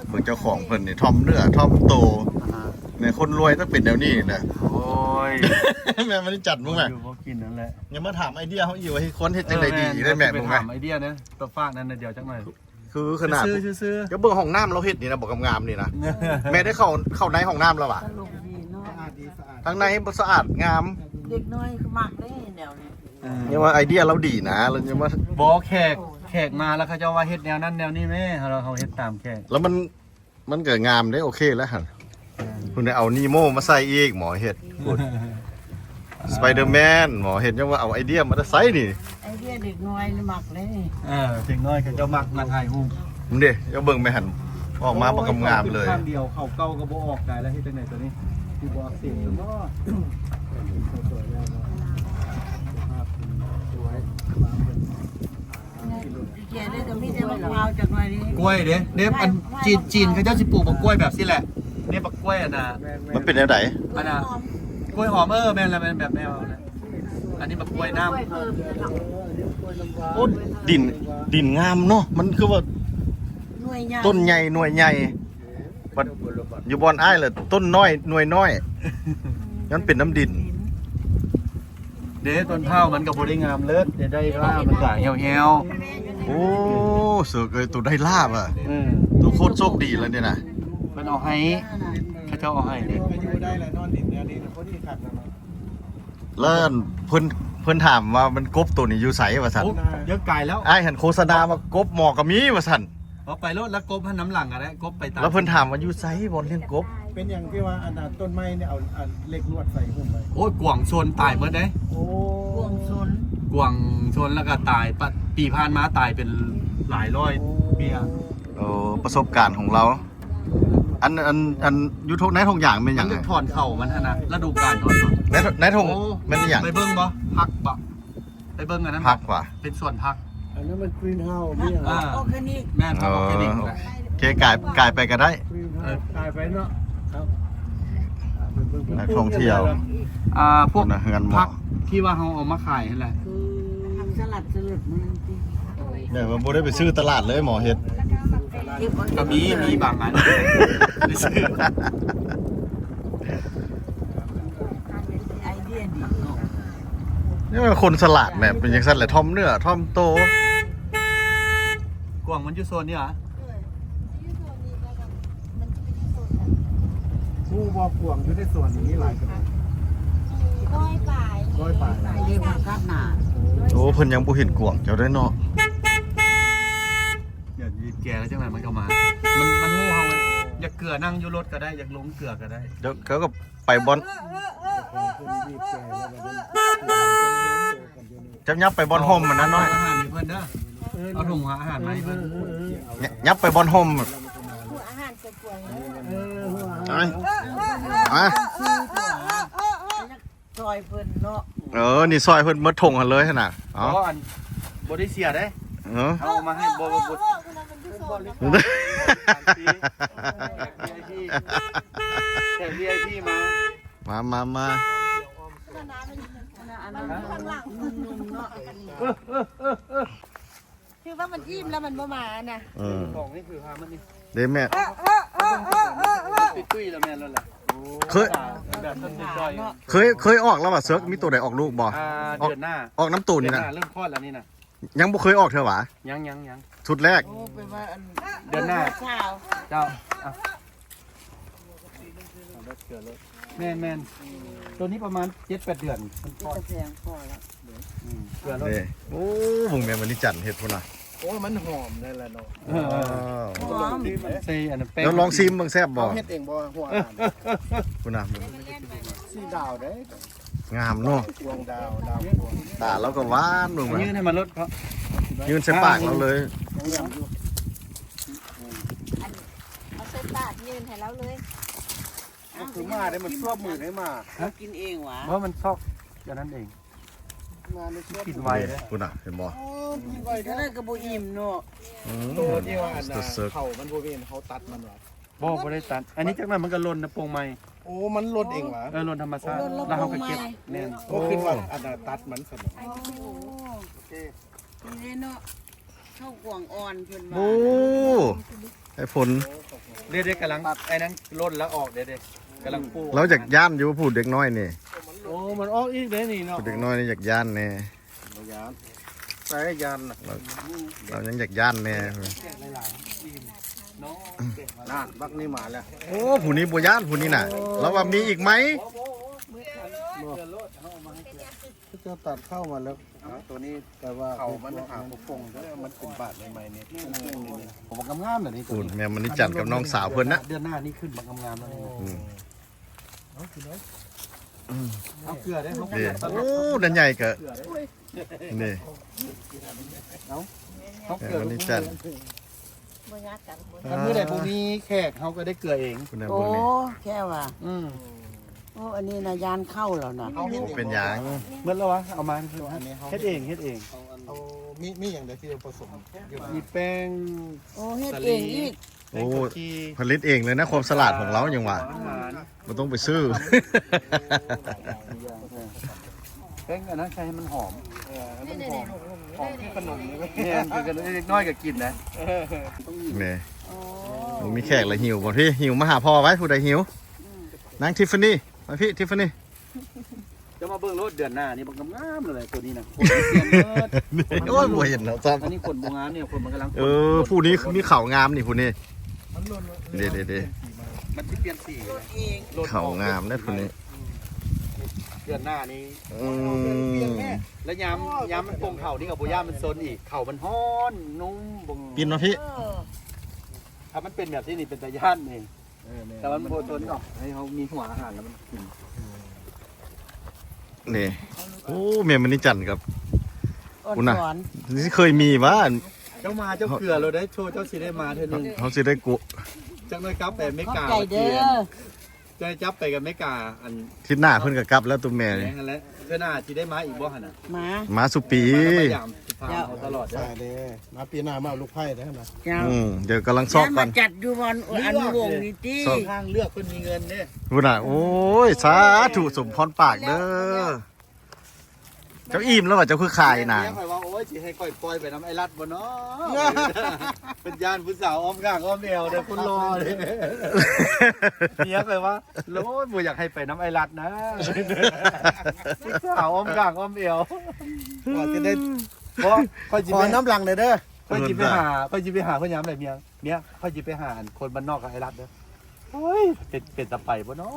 ເບິ່ງເຈົ້າຂອງເພິ່ນນີ້ ຖ່ອມເນື້ອຖ່ອມໂຕ. ອ່າຮະ ແມ່ນຄົນລວຍຕ້ອງເປັນແນວນີ້ນະ. ໂອ້ຍ ແມ່ນບໍ່ໄດ້ຈັດມຶງແມ່. ຢູ່ບໍ່ກິນນັ້ນແຫຼະ. ຍັງມາຖາມໄອເດຍເຮົາອີກວ່າເຮັດ ຄວນເຮັດຈັ່ງໃດດີ ເອີ ແມ່ນ ໄດ້ແມ່ ຊິໄປຖາມໄອເດຍເດ້ ຕົວຝາກນັ້ນດຽວຈັກໜ່ອຍ. ຄືຂະໜາດ ຊື່ໆ ຈະເບິ່ງຫ້ອງນ້ຳລາວເຮັດນີ້ນະ ບໍ່ງາມໆນີ້ນະ ແມ່ໄດ້ເຂົ້າ ເຂົ້າໃນຫ້ອງນ້ຳລາວຫວາ? ສະອາດດີ ສະອາດ ທາງໃນບໍ່ສະອາດງາມ. ເດັກນ້ອຍມັກເດ້ແນວນີ້ ເອີ ຍັງວ່າໄອເດຍລາວດີນະ ລາວຍັງວ່າ ບໍ່ ແຂກ ແຂກມາແລ້ວເຂົາເຈົ້າວ່າເຮັດແນວນັ້ນແນວນີ້ແມ້ ເຮົາ ເຮົາເຮັດຕາມແຂກ ແລ້ວມັນ ມັນກໍງາມເດ້ ໂອເຄແລ້ວຫັ້ນ. ພຸ້ນໄດ້ເອົານີໂມມາໃສ່ອີກ ໝໍເຮັດພຸ້ນ ສະໄປເດີແມນ ໝໍເຮັດ ຍັງວ່າເອົາໄອເດຍມາແຕ່ໃສນີ້? ໄອເດຍເດັກນ້ອຍມັກເດ້. ເອີ ເດັກນ້ອຍເຂົາເຈົ້າມັກມາຖ່າຍຮູບ. ມັນເດ້ ເຈົ້າເບິ່ງແມ່ຫັ້ນ ອອກມາບັກງາມໆເລີຍ. ຂ້າງດຽວ ເຂົ້າເກົ່າກໍບໍ່ອອກ ຕາຍແລ້ວ ເຮັດຈັ່ງໃດຕົວນີ້? ຊິບໍ່ອັກເສບບໍ່? ສະພາບສວຍ ກາຍເດ້ກໍມີແຕ່ບັກພ້າວຈັກໜ່ອຍນີ້ ກ້ວຍເດ້ ເດ້ ອັນຈີນ ຈີນເຂົາເຈົ້າຊິປູກບັກກ້ວຍແບບຊີ້ແຫຼະ ນີ້ບັກກ້ວຍອັນນ່າ ມັນເປັນແນວໃດ? ອັນນ່າ ກ້ວຍຫອມ ເອີ ແມ່ນແລ້ວ ແມ່ນແບບແນວນັ້ນ ອັນນີ້ບັກກ້ວຍນ້ຳ. ໂອ້ ດິນ ດິນງາມເນາະ ມັນຄືວ່າໜ່ວຍໃຫຍ່ ຕົ້ນໃຫຍ່ໜ່ວຍໃຫຍ່. ບັດຢູ່ບ່ອນອ້າຍລະຕົ້ນນ້ອຍໜ່ວຍນ້ອຍ ມັນເປັນນ້ຳດິນ ເດ້ ຕົ້ນພ້າວມັນກໍບໍ່ໄດ້ງາມເລີດ ໄດ້ລາບມັນກໍແຫ້ວໆ. ໂອ້ ເສີກເອີຍ ໂຕໄດ້ລາບອະ ເອີ ໂຕໂຄດໂຊກດີເລີຍນີ້ນະ ເພິ່ນເອົາໃຫ້ ເຂົາເຈົ້າເອົາໃຫ້ເດ້ ກໍຢູ່ໄດ້ລະ ນອນດິນແນວນີ້ ພໍດີຄັກແລ້ວເນາະ. ແລ້ວເພິ່ນ ເພິ່ນຖາມວ່າມັນກົບໂຕນີ້ຢູ່ໃສວ່າຊັ້ນ. ໂອ້ ເດີກາຍແລ້ວ ອ້າຍຫັ້ນໂຄສະນາວ່າກົບໝໍກໍມີວ່າຊັ້ນ. ເອົາໄປໂລດ ແລ້ວກົບຫັ້ນນຳຫຼັງກໍໄດ້ ກົບໄປຕາມ ແລ້ວເພິ່ນຖາມວ່າຢູ່ໃສບ່ອນລ້ຽງກົບ. ເປັນຫຍັງທີ່ວ່າອັນນ່າ ຕົ້ນໄມ້ນີ້ເອົາອັນເຫຼັກລວດໃສ່ຫຸ້ມໄວ້? ໂອ້ຍ ກວາງຊົນຕາຍເບິດເດ້ ໂອ້ ກວາງຊົນ ກວາງຊົນແລ້ວກໍຕາຍ ປະ ປີຜ່ານມາຕາຍເປັນຫຼາຍຮ້ອຍເບ້ຍ. ໂອ້ ປະສົບການຂອງລາວ. ອັນ ອັນ ອັນຢູ່ທົ່ງ ໃນທົ່ງຢາງແມ່ນຫຍັງ? ມັນຖອນເຂົ້າມັນຫັ້ນນະ ລະດູການຖອນເຂົ້າ ໃນ ໃນທົ່ງ ໂອ້ ແມ່ນຫຍັງ? ໄປເບິ່ງບໍ່? ຜັກບໍ່? ໄປເບິ່ງອັນນັ້ນ ຜັກຫວາ? ເປັນສວນຜັກ ອັນນັ້ນມັນ greenhouse ມີຫຍັງ? ອ່າ organic ແມ່ນ ເອີ organic ໂອເຄ ກາຍ ກາຍໄປກໍໄດ້ greenhouse ເອີ ກາຍໄປເນາະ ເອີ ນັກທ່ອງທ່ຽວ ອ່າ ພວກ ເຮືອນໝໍ ຜັກທີ່ວ່າເຮົາເອົາມາຂາຍຫັ້ນແຫຼະ ຄືທຳສະຫຼັດສະເລິດມັນ ແມ່ນວ່າບໍ່ໄດ້ໄປຊື້ຕະຫຼາດເລີຍໝໍເຮັດ ກໍມີ ມີບາງອັນໄປຊື້ ໄອເດຍດີເນາະ ນີ້ມັນຄົນສະຫຼາດແບບເປັນຈັ່ງຊັ້ນແຫຼະ ຖ່ອມເນື້ອຖ່ອມໂຕ. ກວາງມັນຢູ່ໂຊນນີ້ຫວາ? ເອີ ຢູ່ໂຊນນີ້ ແລ້ວກໍມັນຈະໄປຢູ່ໂຊນນັ້ນ ຮູ້ບໍ່ ກວາງຢູ່ໃນສວນນີ້ມີຫຼາຍປານໃດ? ຮ້ອຍປາຍ ຮ້ອຍປາຍ ເດ້ ມັນກັດໜາ ໂອ້ ເພິ່ນຍັງບໍ່ເຫັນກວາງເຈົ້າເດ້ເນາະ. ຢ່າບີບແກແລ້ວ ຈັ່ງໃດມັນກໍມາ ມັນ ມັນຮູ້ເຮົາ ຢາກເກືອນັ່ງຢູ່ລົດກໍໄດ້ ຢາກລົງເກືອກໍໄດ້ ດຽວເຂົາກໍໄປບ່ອນ ຈັບຍັບໄປບ່ອນຮົ່ມມັນນະນ້ອຍ ອາຫານໃຫ້ເພິ່ນເດີ ເອົາຖົງຫົວອາຫານມາໃຫ້ເພິ່ນ ຍ- ຍັບໄປບ່ອນຮົ່ມ ອາຫານໃສ່ຖ້ວຍ ເອີ ມາ ຊ່ອຍເພິ່ນເນາະ ເອີ ນີ້ຊ່ອຍເພິ່ນໝົດຖົງຫັ້ນເລີຍຫັ້ນນະ ເອົາ ບໍ່ ອັນ ບໍ່ໄດ້ເສຍເດ້ ເອີ ເອົາມາໃຫ້ ບໍ່ ບໍ່ ບໍ່ ແຂກ VIP ແຂກ VIP ມາ ມາ ມາ ມາ ອັນນັ້ນ ອັນນັ້ນ ອັນນັ້ນ ຂ້າງຫຼັງ ໜຸ່ມໆເນາະ ຄືວ່າມັນອີ່ມແລ້ວມັນບໍ່ມານະ ເອີ ຂອງນີ້ຄືພາມັນນີ້ ເດ້ແມ່ ເອີ ເອີ ເອີ ເອີ ເອີ ຕຸ້ຍໆແລ້ວແມ່ນແລ້ວແຫຼະ ໂອ້ ເຄີຍ ແບບຕົ້ນຈ້ອຍໆ ເຄີຍ ເຄີຍອອກແລ້ວວ່າເສິກ ມີໂຕໃດອອກລູກບໍ່? ອ່າ ອອກ ເດືອນໜ້າ ອອກນຳໂຕນີ້ນະ ເດືອນໜ້າເລີ່ມຄອດແລ້ວນີ້ນະ ຍັງບໍ່ເຄີຍອອກເທື່ອຫວາ? ຍັງ ຍັງ ຍັງ ຊຸດແລກ ໂອ້ ແປວ່າອັນ ເດືອນໜ້າ ເດືອນຊາວ ເຈົ້າ ອ່ະ ແມ່ນໆ ໂຕນີ້ປະມານເຈັດແປດເດືອນ ມັນຄອດ ແພງພໍແລ້ວ ອືມ ເກືອລົດ ເດ້ ໂອ້ ເບິ່ງແມ່ມະນີຈັນເຮັດພຸ້ນນະ ໂອ້ ມັນຫອມໄດ້ລະເນາະ ເອີ ຫອມ ໃສ່ອັນນັ້ນແປ້ງ ແລ້ວລອງຊີມເບິ່ງແຊບບໍ່? ເຮົາເຮັດເອງບໍ່? ຫົວອາຫານ ພຸ້ນນະ ສີ່ດາວເດ້ ງາມເນາະ ກວາງດາວ ດາວກວາງ ຕາລາວກໍຫວານເບິ່ງ ຍື່ນໃຫ້ມາລົດເພາະ ຍື່ນໃສ່ປາກລາວເລີຍ ເອົາໃສ່ປາກຍື່ນໃຫ້ລາວເລີຍ ກໍຄືມາໄດ້ ມັນຊວບມືໄດ້ມາ ກິນເອງຫວາ? ບໍ່ ມັນຊອກ ອັນນັ້ນເອງ ມາໃນສວນ ກິນໄວເດ້ ພຸ້ນນະ ເຫັນບໍ່? ໂອ້ ກິນໄວເທົ່າໃດກໍບໍ່ອີ່ມເນາະ ອືມ ໂຕທີ່ວ່າອັນນ່າ ເຂົາມັນບໍ່ແມ່ນເຮົາຕັດມັນຫວາ? ບໍ່ ບໍ່ໄດ້ຕັດ ອັນນີ້ຈັກໜ້ອຍມັນກໍຫຼົ່ນນະໂປ່ງໃໝ່ ໂອ້ ມັນຫຼົ່ນເອງຫວາ? ເອີ ຫຼົ່ນທຳມະຊາດ ແລ້ວເຮົາກໍເກັບ ແມ່ນ ໂອ້ ຄິດວ່າອັນນ່າຕັດມັນຊັ້ນ ໂອເຄ ນີ້ເນາະ ເຂົ້າກວາງອ່ອນເພິ່ນວ່າ ໂອ້ ໄອ້ຝົນ ເດ້ໆ ກຳລັງ ໄອ້ນັ້ນຫຼົ່ນແລ້ວອອກເດ້ໆ ກຳລັງປູກ ລາວຢາກຢ້ານຢູ່ຜູ້ເດັກນ້ອຍນີ້ ໂອ້ ມັນອອກອີກເດ້ນີ້ເນາະ ຜູ້ເດັກນ້ອຍນີ້ຢາກຢ້ານແດ່ ບໍ່ຢ້ານ ໃສ່ຢ້ານນະ ລາວ ລາວຍັງຢາກຢ້ານແດ່. ນັ້ນ ບັກນີ້ມາແລ້ວ. ໂອ້ ຜູ້ນີ້ບໍ່ຢ້ານ ຜູ້ນີ້ນະ. ລາວວ່າມີອີກໄໝ? ເຈົ້າຕັດເຂົ້າມາແລ້ວ. ເອົາ ໂຕນີ້ ແຕ່ວ່າເຂົາມັນຫາບໍ່ປົງເດີ ມັນເປັນບາດໃໝ່ໆນີ້ ໂອ້ ບັກງາມໆນະນີ້. ພຸ້ນ ແມ່ມະນີຈັນກັບນ້ອງສາວເພິ່ນນະ ເດືອນໜ້ານີ້ຂຶ້ນບັກງາມໆແລ້ວນີ້. ອືມ ເອົາເກືອເດ້ ເຮົາເກືອ. ໂອ້ ເດືອນໃຫຍ່ກະ ນີ້ ເອົາ ເຮົາເກືອ ແມ່ມະນີຈັນ ບໍ່ຍາກກັນ. ຄັນມື້ໃດບໍ່ມີແຂກ ເຮົາກໍໄດ້ເກືອເອງ. ໂອ້ ແຄ່ວ່າ ອືມ ໂອ້ ອັນນີ້ນະ ຢ້ານເຂົ້າແລ້ວນະ. ບໍ່ເປັນຫຍັງ ໝົດແລ້ວວະ ເອົາມາ ເຮັດເອງ ເຮັດເອງ. ເອົາ ມີ ມີຫຍັງໃດທີ່ປະສົມຢູ່? ມີແປ້ງ ໂອ້ ເຮັດເອງອີກ. ໂອ້ ຜະລິດເອງເລີຍນະ ຄວາມສະຫຼາດຂອງລາວຍັງວ່າ ບໍ່ຕ້ອງໄປຊື້. ເປັນອັນນັ້ນໃສ່ໃຫ້ມັນຫອມ ເອີ ໃຫ້ມັນຫອມ ຫອມຄືຂະໜົມນີ້. ແມ່ນ ຄືກັນ ເດັກນ້ອຍກໍກິນນະ. ແມ່ ມີແຂກລະຫິວບໍ່? ພີ່ ຫິວມາຫາພໍ່ໄວ້ ຜູ້ໃດຫິວ. ນາງທິຟຟານີ ມາພີ້ ທິຟຟານີ. ເຈົ້າມາເບິ່ງໂລດ ເດືອນໜ້ານີ້ບັກງາມໆເລີຍ ໂຕນີ້ນະ. ໂອ້ຍ ບໍ່ເຫັນແລ້ວຊ້ຳ. ອັນນີ້ຂົນບໍ່ງາມນີ້ ຂົນມັນກຳລັງ ເອີ ຜູ້ນີ້ຄືມີເຂົາງາມນີ້ ຜູ້ນີ້. ເດ້ໆໆ ມັນຊິປ່ຽນສີ ເຂົາງາມເດ້ຜູ້ນີ້. ເດືອນໜ້ານີ້ ອືມ ແລ້ວຍາມ ຍາມມັນປົ່ງເຂົານີ້ກໍບໍ່ຢ້ານມັນຊົນອີກ ເຂົາມັນຮ້ອນນຸ້ມ. ປິ່ນມາພີ້. ເອີ ຖ້າມັນເປັນແບບນີ້ນີ້ເປັນຕາຢ້ານນີ້. ເອີ ແມ່ນ ແຕ່ວ່າມັນບໍ່ຊົນເນາະ ໃຫ້ເຮົາມີຫົວອາຫານແລ້ວມັນກິນ. ນີ້ ໂອ້ ແມ່ມະນີຈັນກັບ ອ່ອນ ພຸ້ນນະ ນີ້ເຄີຍມີຫວາ? ເຈົ້າມາເຈົ້າເກືອໂລດເດ້ ໂຊເຈົ້າຊິໄດ້ມາເທື່ອໜຶ່ງ ເຮົາຊິໄດ້ໂກະ. ຈັກໜ້ອຍກັບໄປອາເມລິກາ ຂອບໃຈເດີ. ເຈົ້າຈັບໄປກັບອາເມລິກາ ອັນ ທິດໜ້າເພິ່ນກໍກັບແລ້ວ ຕຸແມ່ນີ້. ຫັ້ນແຫຼະ ເທື່ອໜ້າຊິໄດ້ມາອີກບໍ່ຫັ້ນນະ? ມາ ມາສູ່ປີ ມາຢາມ ພາເຮົາຕະຫຼອດເດີ. ມາປີໜ້າມາເອົາລູກໄພ້ເດີນະ. ເຈົ້າ ອືມ ດຽວກຳລັງຊອກກ່ອນ ມາຈັດຢູ່ບ່ອນອະນຸວົງນີ້ຕິ. ທາງເລືອກເພິ່ນມີເງິນເດ້ ພຸ້ນນະ. ໂອ້ຍ ສາທຸ ສົມພອນປາກເດີ. ເຈົ້າອີ່ມແລ້ວວ່າ ເຈົ້າຄືຂາຍນາງ. ເມຍຂ້ອຍວ່າ ໂອ້ຍ ຊິໃຫ້ຂ້ອຍປ່ອຍໄປນຳອ້າຍລັດບໍ່ນໍ? ເພິ່ນຢ້ານຜູ້ສາວອ້ອມຂ້າງອ້ອມແອວເດີ ຄົນຫຼໍ່ເດ້. ເມຍຂ້ອຍວ່າ ໂອ້ຍ ບໍ່ຢາກໃຫ້ໄປນຳອ້າຍລັດນະ ຜູ້ສາວອ້ອມຂ້າງອ້ອມແອວ. ວ່າຊິໄດ້ ບໍ່ ຂ້ອຍຊິໄປນຳຫຼັງເດີ. ຂ້ອຍຊິໄປຫາ ຂ້ອຍຊິໄປຫາເພິ່ນຍາມໃດເມຍ? ເມຍ ຂ້ອຍຊິໄປຫາອັນຄົນບ້ານນອກກັບອ້າຍລັດເດີ. ໂອ້ຍ ເປັນ ເປັນຕາໄປບໍ່ນໍ?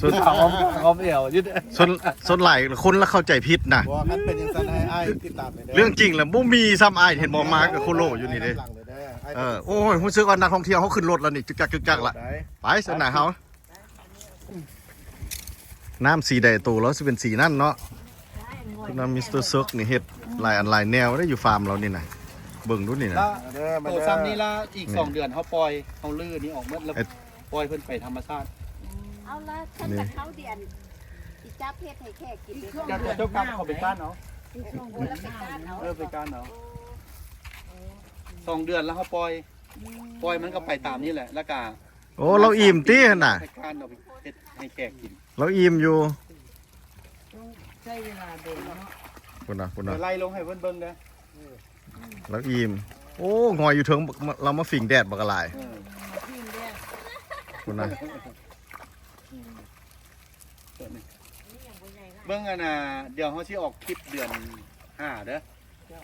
ຜູ້ສາວອ້ອມຂ້າງອ້ອມແອວຢູ່ເດີ. ສ່ວນ ສ່ວນຫຼາຍຄົນລະເຂົ້າໃຈຜິດນະ. ບໍ່ ຄັນເປັນຈັ່ງຊັ້ນໃຫ້ອ້າຍຕິດຕາມເດີ. ເລື່ອງຈິງລະບໍ່ມີຊ້ຳ ອ້າຍເຫັນບໍ່ ມາກັບໂຄໂລຢູ່ນີ້ເດ້. ເອີ ໂອ້ຍ ຮູ້ສຶກວ່ານັກທ່ອງທ່ຽວເຮົາຂຶ້ນລົດລະນີ້ ຈຶກຈັກ ຈຶກຈັກລະ. ໄປຊັ້ນນະເຮົາ. ນ້ຳສີໃດໂຕລາວຊິເປັນສີນັ້ນເນາະ. ຄືນຳມິສເຕີເຊິກນີ້ເຮັດຫຼາຍອັນຫຼາຍແນວເດ້ ຢູ່ຟາມລາວນີ້ນະ. ເບິ່ງດູນີ້ນະ ລະ ເດີ ມາເດີ ໂຕຊ່ຳນີ້ລະ ອີກ ນີ້ ສອງເດືອນເຮົາປ່ອຍ ເຮົາຮື້ນີ້ອອກໝົດແລ້ວ ເຮັດ ປ່ອຍເພິ່ນໄປທຳມະຊາດ. ເອົາລະ ຄັນ ນີ້ ຄັນເຮົາດຽນຊິຈັບເຮັດໃຫ້ແຂກກິນເດ້. ເຈົ້າ ເຈົ້າກັບເຂົາໄປກ້ານເອົາ. ເອີ ໄປກ້ານເອົາ. ສອງເດືອນລະເຮົາປ່ອຍ ປ່ອຍມັນກໍໄປຕາມນີ້ແຫຼະ ລະກະ ໂອ້ ລາວອີ່ມຕິຫັ້ນນະ. ໄປກ້ານເອົາໄປເຮັດໃຫ້ແຂກກິນ ລາວອີ່ມຢູ່. ຕ້ອງໃຊ້ເວລາດົນເນາະ. ພຸ້ນນະ ພຸ້ນນະ ດຽວໄລ່ລົງໃຫ້ເພິ່ນເບິ່ງເດີ. ລາວອີ່ມ. ໂອ້ ງອຍຢູ່ເທິງ ລາວມາຝິງແດດບັກຫຼາຍ. ເອີ ຝິງແດດ. ພຸ້ນນະ ເບິ່ງອັນນ່າ ດຽວເຮົາຊິອອກຄລິບເດືອນຫ້າເດີ.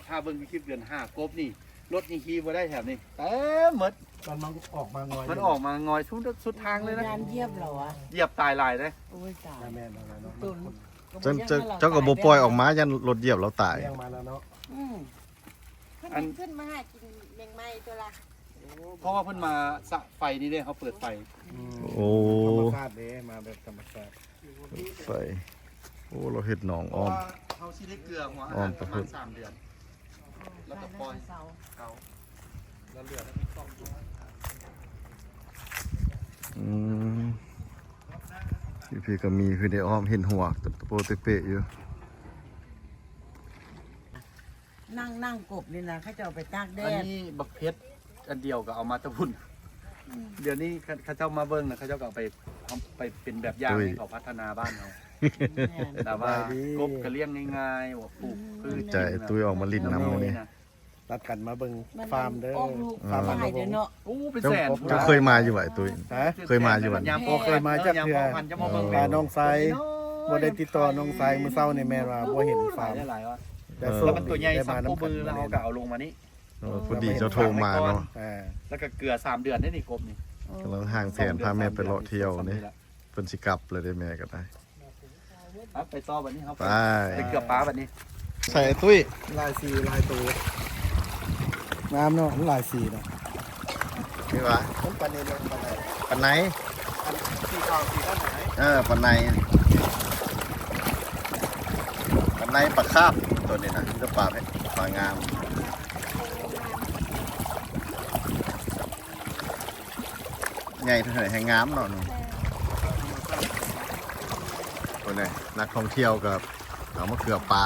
ຖ້າເບິ່ງຄລິບເດືອນຫ້າ ກົບນີ້ ລົດນີ້ຂີ່ບໍ່ໄດ້ແຖວນີ້ ເຕັມໝົດ. ມັນ ມັນອອກມາງອຍ ມັນອອກມາງອຍສຸດ ສຸດທາງເລີຍນະ. ຢ້ານຢຽບລາວອະ ຢຽບຕາຍຫຼາຍເດ້. ໂອ້ຍ ຕາຍ. ແມ່ນໆ ເຈົ້າ ເຈົ້າກໍບໍ່ປ່ອຍອອກມາ ຢ້ານລົດຢຽບລາວຕາຍ. ອືມ ອັນ ຂຶ້ນມາຫາກິນແມງໄມ້ຕົວລະ. ເພາະວ່າເພິ່ນມາສະໄຟນີ້ເດ້ ເຮົາເປີດໄຟ. ອືມ ໂອ້ ທຳມະຊາດເດ້ ມາແບບທຳມະຊາດ. ໄຟ ໂອ້ ລາວເຮັດໜອງອ້ອມ ເຮົາຊິໄດ້ເກືອຫົວອາຫານປະມານສາມເດືອນ ແລ້ວກໍປ່ອຍເຂົາ ແລ້ວເຫຼືອ ອືມ ຢູ່ພີ້ກໍມີ ຄືໄດ້ອ້ອມເຫັນຫົວຕະໂປເຕະເປະຢູ່. ນັ່ງ ນັ່ງກົບນີ້ນະ ເຂົາເຈົ້າເອົາໄປຕາກແດດ. ອັນນີ້ບັກເພັດອັນດຽວກໍເອົາມາແຕ່ພຸ້ນ. ອືມ ດຽວນີ້ເຂົາ ເຂົາເຈົ້າມາເບິ່ງນະ ເຂົາເຈົ້າກໍເອົາໄປ ເອົາໄປເປັນແບບຢ່າງໃຫ້ເຂົາພັດທະນາບ້ານເຮົາ. ແມ່ນ ແບບວ່າ ສະບາຍດີ ກົບກໍລ້ຽງງ່າຍໆ ວ່າປູກພືດ ໃຈຕຸ້ຍອອກມາຫຼິ້ນນຳມື້ນີ້. ນັດກັນມາເບິ່ງຟາມເດີ ອອກລູກ ຟາມ ຫຼາຍເດີເນາະ. ໂອ້ ເປັນແສນ ເຈົ້າເຄີຍມາຢູ່ບໍ່ ອ້າຍຕຸ້ຍ? ຮະ? ເຄີຍມາຢູ່ບໍ່? ຍັງບໍ່ເຄີຍມາຈັກເທື່ອ. ເອີ ນ້ອງຊາຍ ບໍ່ໄດ້ຕິດຕໍ່ນ້ອງຊາຍ ມື້ເຊົ້ານີ້ແມ່ນວ່າບໍ່ເຫັນຟາມ. ຫຼາຍໆວ່າ ເອີ ແລ້ວມັນຕົວໃຫຍ່ສ່ຳໂປ້ມື ແລ້ວເຮົາກໍເອົາລົງມານີ້. ເອີ ພໍດີເຈົ້າໂທມາເນາະ ອ່າ ແລ້ວກໍເກືອສາມເດືອນເດ້ນີ້ ກົບນີ້. ໂອ້ ກຳລັງຫາງແຜນພາແມ່ໄປເລາະທ່ຽວນີ້ ເພິ່ນຊິກັບແລ້ວເດ້ ແມ່ກໍໄດ້. ໄປ ໄປຕໍ່ບັດນີ້ເຮົາ ໄປ ໄປເກືອປາບັດນີ້. ໃສ່ໄອ້ຕຸ້ຍ ຫຼາຍສີຫຼາຍໂຕ ງາມເນາະ ມັນຫຼາຍສີເນາະ. ນີ້ຫວາ ມັນປານິນ ປາໄນ ປາໄນ ອັນສີຂາວສີນັ້ນນະ. ເອີ ປາໄນ ປາໄນ ປາຄາບ ໂຕນີ້ນະ ມີແຕ່ປາ ປາງາມ. ໃຫຍ່ເທົ່າໃດແຮ່ງງາມເນາະ. ໂອ້ຍ ນັກທ່ອງທ່ຽວກໍເອົາມາເກືອປາ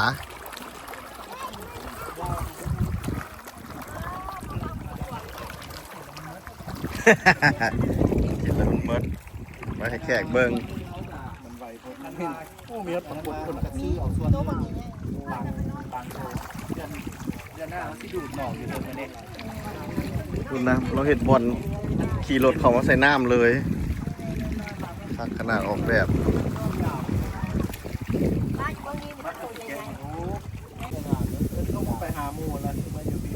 ກິນແລ້ວມັນໝົດ ມາໃຫ້ແຂກເບິ່ງ. ໂອ້ ມີຮອດປາກົດພຸ້ນ ມີໂຕບັກໃຫຍ່ ບາງ ບາງໂຕ ເດືອນ ເດືອນໜ້າມັນຊິດູດໜອງຢູ່ເທິງນັ້ນເດ້. ພຸ້ນນະ ລາວເຮັດບ່ອນຂີ່ລົດເຂົ້າມາໃສ່ນ້ຳເລີຍ ຄັກຂະໜາດອອກແບບ. ໂອ້ ໄປຫາໝູ່ແລ້ວ ມາຢູ່ພີ້